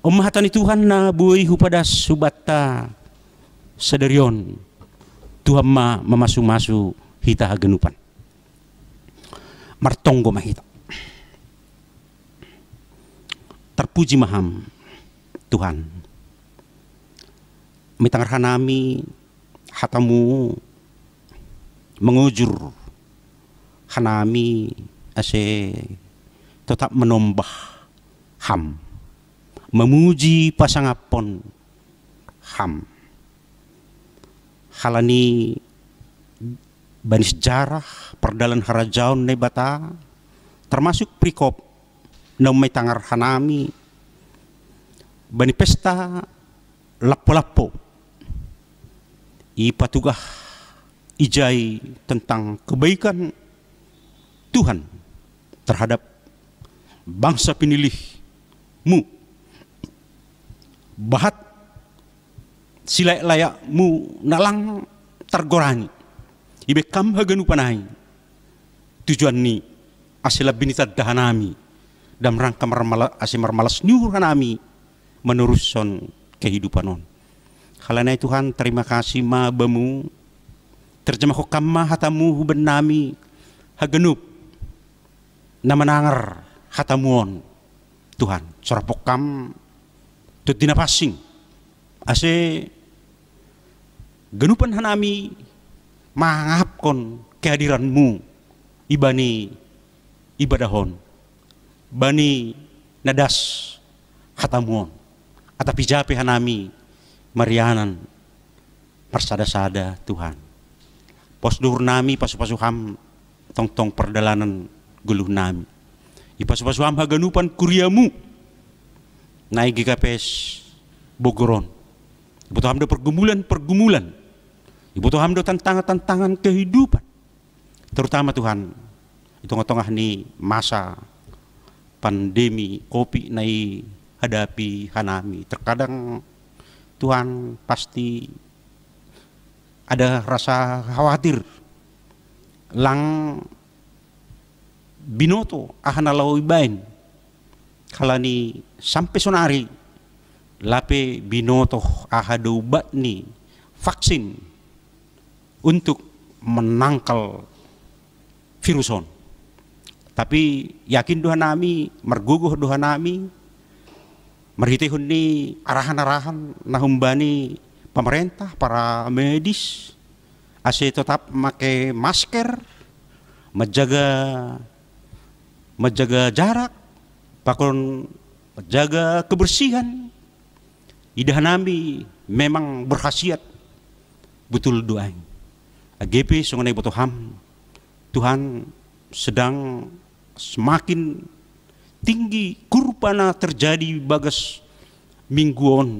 On ma hata ni Tuhan na boi hupadas hubanta sadari on. Tuhan ma mamasu-masu hita haganupan. Martonggo ma hita. Terpuji ma Ham, Tuhan. Mitangar hanami hatamu, mangujur hanami ase totap manombah Ham, mamuji pasangaphon Ham. Halani bani sejarah pardalan harajaon Naibata, termasuk perikop na ummai tangar hanami, bani pesta lampo-lampo, ipatugah ijai tentang kebaikan Tuhan terhadap bangsa pinilihmu, bahat silayak-layakmu na lang targorangi. Ibaen Ham haganupan ai tujuan ni, ase lebih ni tanda hanami dalam rangka marmala, ase marmalas ni uhur hanami meneruskan kehidupan on. Halani ai Tuhan, terima kasih ma Bamu. Terjemahkon Ham ma hatamu hubaen nami haganup na manangar hatamu on. Tuhan, sorapkon Ham tondi na pansing, ase ganupan hanami mangangahapkon kehadiranmu ibani ibadah on, bani na das hatamu on. Atap ija pe hanami marianan marsada-sada Tuhan. Pos do uhur nami, pasu-pasu Ham tongtong pardalanan goluh nami. Ipasu-pasu Ham haganupan kuriamu na i G K P S Bogor on. Iboto Ham do pergumulan-pergumulan. Iboto Ham do tantangan-tantangan kehidupan. Terutama Tuhan, di tongah-tongah ni masa pandemi covid na ihadapi hanami. Terkadang Tuhan pasti ada rasa khawatir, lang binoto aha na laho ibaen. Halani sampe sonari lape binoto aha do ubat ni vaksin untuk menangkal virus on. Tapi yakin do hanami, margogoh do hanami, marhiteihon ni arahan-arahan na humbani pamarentah, para medis, ase totap make masker, manjaga, manjaga jarak, pakon manjaga kebersihan. Idahan nami memang berkhasiat betul do ai. Age pe songon na iboto Ham, Tuhan, sedang semakin tinggi kurva na terjadi bagas minggu on.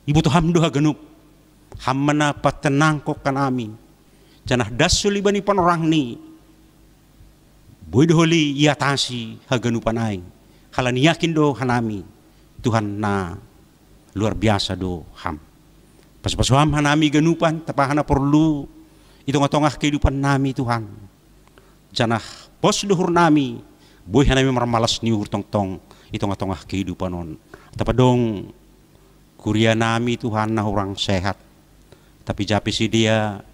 Iboto Ham do haganup, Ham ma na patenangkon hanami, janah das holi bani panorang ni, boi do holi iatasi haganupan ai. Halani yakin do hanami, Tuhan, na Luar biasa do Ham. Pasu-pasu Ham hanami ganupan, tapahan na porlu i tongah-tongah kehidupan nami, Tuhan. Janah pos do uhur nami, boi hanami marmalas ni uhur tongtong i tongah-tongah kehidupan on. Atap adong kuria nami, Tuhan, na hurang sehat, tapi jape sidea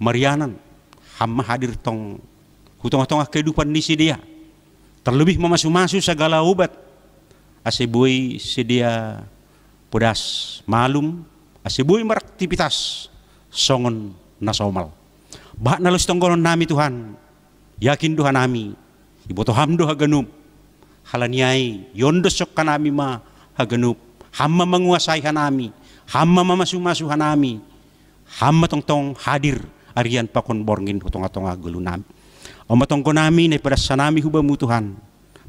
marianan, Ham ma hadir tong hu tongah-tongah kehidupan ni sidea. Terlebih mamasu-masu sagala obat, ase boi sidea podas malum, ase boi maraktivitas songon na somal. Bahat na laos tonggonon nami, Tuhan, yakin do hanami, iboto Ham do haganup. Halani ai iondoshokkon hanami ma haganup. Ham ma manguasai hanami, Ham ma mamasu-masu hanami, Ham ma tongtong hadir arian pakon borngin hu tongah-tongah goluh nami. On ma tonggo nami na ipadas hanami hu Bamu, Tuhan,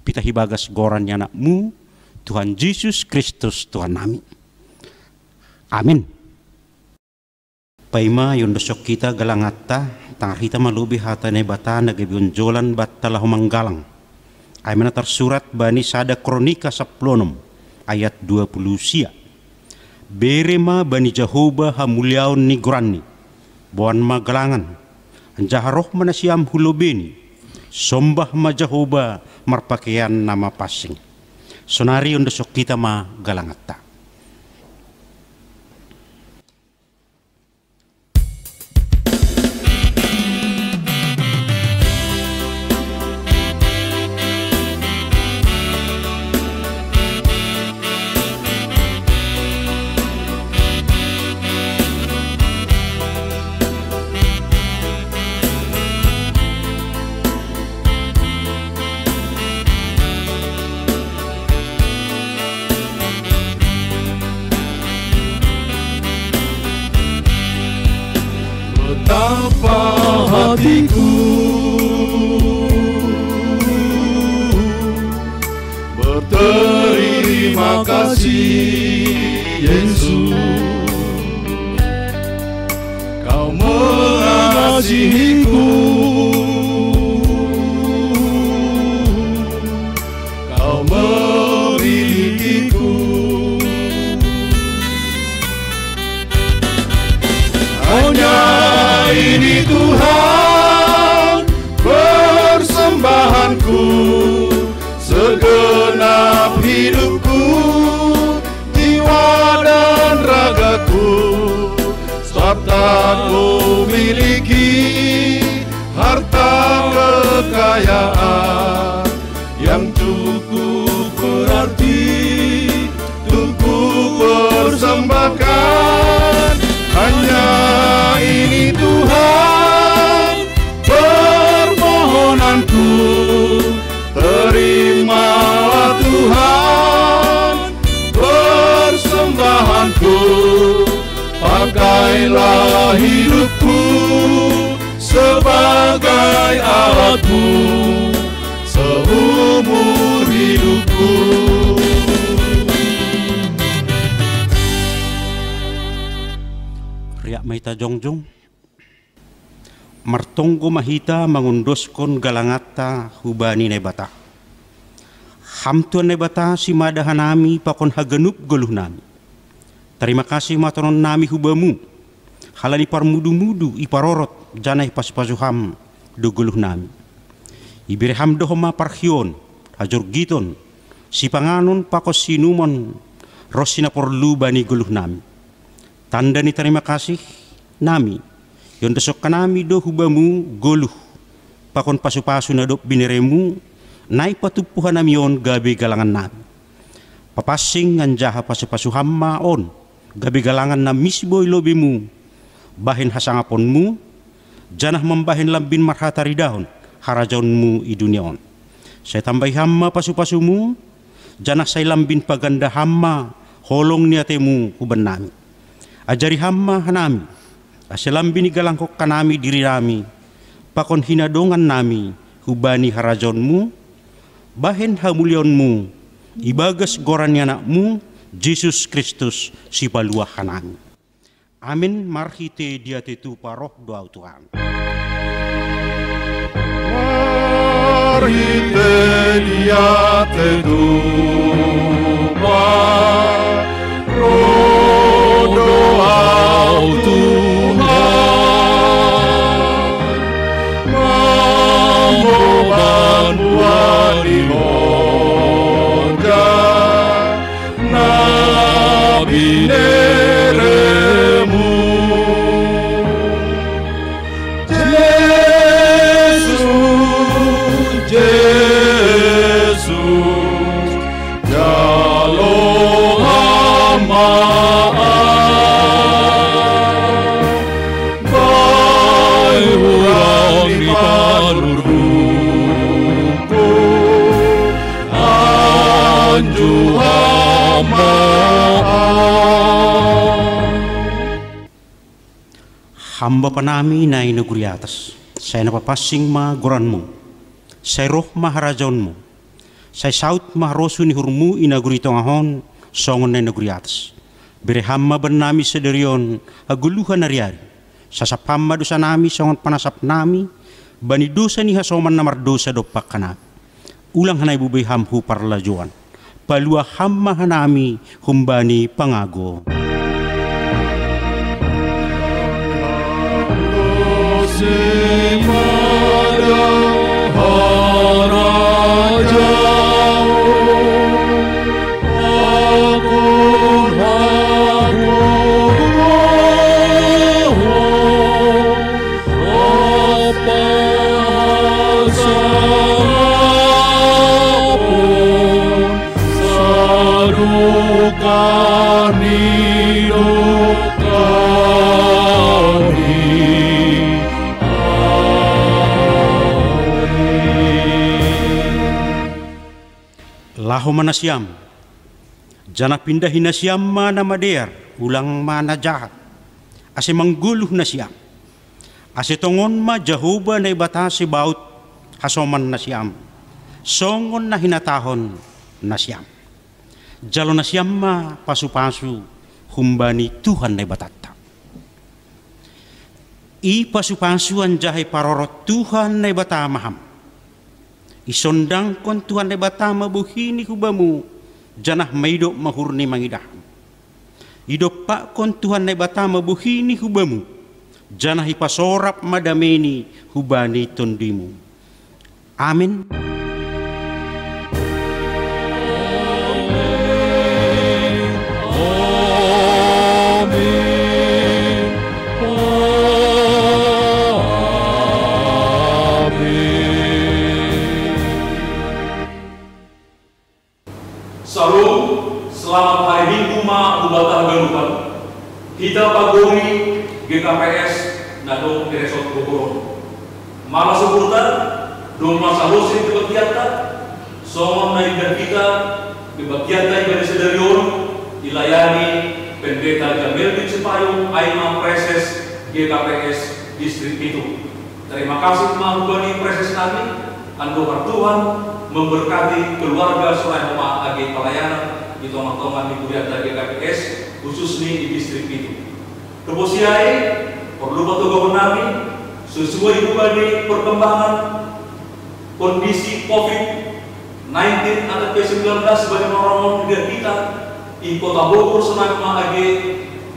pitah ibagas goran ni Anak-Mu, Tuhan Jesus Kristus, Tuhan nami. Amin. Paima iondoshon hita galanganta, tangar hita ma lobei hata ni Naibata na gabe onjolan banta laho manggalang. Ai ma na tarsurat bani sada Kronika sampulu onom ayat dua puluh sia: Bere ma bani Jahowa hamuliaon ni goranNi. Boan ma galangan, anjaha roh ma nasiam hu lobeini. Sombah ma Jahowa marpakeian na mapansing. Sonari ondoshon hita ma galanganta. Betapa hatiku berterima kasih, Yesus, Kau mengasihiku, Kau memilikiku. Hanya ini, Tuhan, persembahanku, segenap hidupku, jiwa dan ragaku, sebab tak kumiliki harta kekayaan yang cukup berarti untuk kupersembahkan. Hanya ini, Tuhan, permohonanku. Terimalah, Tuhan, persembahanku. Pakailah hidupku sebagai alatmu seumur hidupku. Riak ma hita jongjong. Martonggo ma hita mangondoskon galanganta hubani Naibata. Ham Tuhan Naibata, simada hanami pakon haganup goluhnami. Tarima kasih ma tonon nami hu Bamu, halani parmudu-mudu iparorot janah ipasu-pasu Ham do goluhnami. Ibere Ham do homa parhion, hajorgiton, sipanganon pakon siinumon ronsi na porlu bani goluhnami. Tanda ni tarima kasih nami, iondoshon hanami do hu Bamu goluh pakon pasu-pasu na dob binereMu, na ipatumpu hanami on gabe galangan nami. Papansing anjaha pasu-pasu Ham ma on gabe galangan na misboi lobeMu, bahen hasangaponMu, janah mambahen lambin marhataridahon harajaonMu i dunia on. Sai tambahi Ham ma pasu-pasuMu, janah sai lambin paganda Ham ma holong ni ateMu hubannami. Ajari Ham ma hanami, ase lambin igalangkon hanami dirinami pakon hinadongannami hubani harajaonMu, bahen hamuliaonMu, ibagas goran ni AnakMu, Jesus Kristus, Sipaluah hanami. Amin. Marhite diatei tupa roh do ahu, Tuhan. Marhite diatei tupa roh Ham Bapa nami na i nagori atas, sai na papansing ma goranmu, sai roh ma harajaonmu, sai saut ma harosuh ni uhurmu i nagori tongah on, songon na i nagori atas. Bere Ham ma bannami sadari on hagoluhan ariari. Sasap Ham ma dosanami songon panasap nami bani dosa ni hasoman na mardosa dompak hanami. Ulang hanami boi Ham hu parlajouan. Palua Ham ma hanami humbani pangago. Laho ma nasiam, janah pindahi nasiam ma na madear, ulang ma na jahat, ase manggoluh nasiam. Ase tongon ma Jahowa Naibata Sebaot hasoman nasiam, songon na hinatahon nasiam. Jalo nasiam ma pasupasu humbani Tuhan Naibatanta. I pasupasu anjaha i parorot Tuhan Naibata ma ham. Isondangkon Tuhan Naibata ma bohini hu bamu, janah maidop ma uhurni mangidah ham. Idompakkon Tuhan Naibata ma bohini hu bamu, janah ipasorap ma dameni hubani tondimu. Amen. Shalom, selamat hari Minggu ma hubata haganupan. Hita pagori G K P S na dong di Resort Bogor. Mala suhurta, domma salose kebaktianta, songon na idah hita, kebaktianta ibana sadari on, ilayani Pendeta Jamel bin Sipayung, ai ma Praeses G K P S Distrik Pitu. Terima kasih ma hubani Praeses nami, andohar Tuhan memberkati keluarga Sorai Homa age pelayanan di tongah-tongah ni kurianta G K P S, khususni di Distrik Pitu. Dohot si ai, porlu patoguhon nami, sesuai hubani perkembangan kondisi covid sembilan belas atau P sembilan belas bani maronon di hita, i Kota Bogor sonari ma age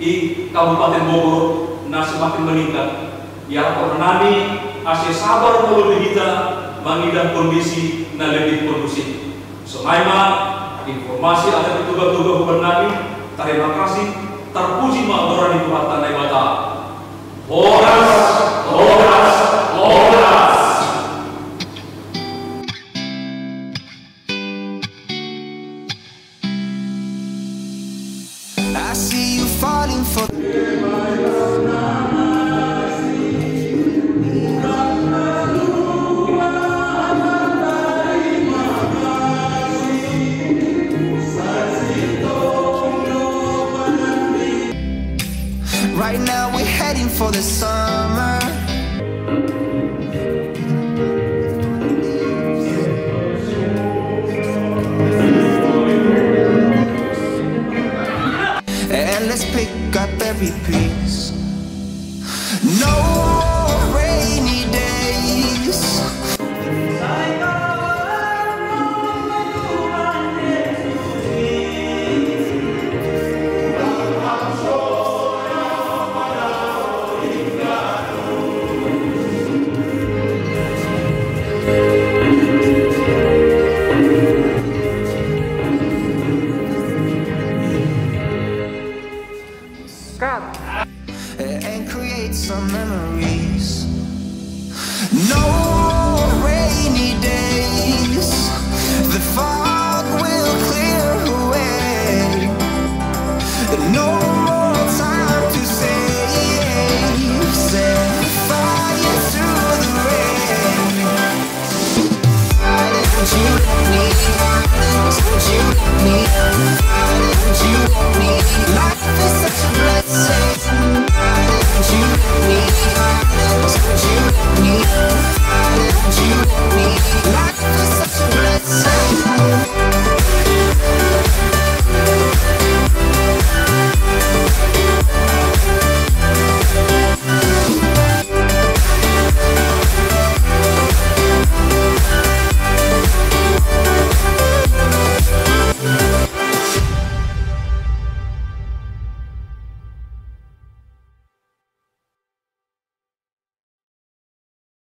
i Kabupaten Bogor na semakin meningkat. Ia porlu nami ase sabar molo di hita mangidah kondisi na lebih kondusif. Sonai ma informasi atau patoguh-toguh hubani nami, terima kasih, terpuji ma goran ni Tuhanta Naibata. Horas, horas, horas. I see you falling for. Right now we're heading for the summer. And let's pick up every piece. No more rainy days. And create some memories. No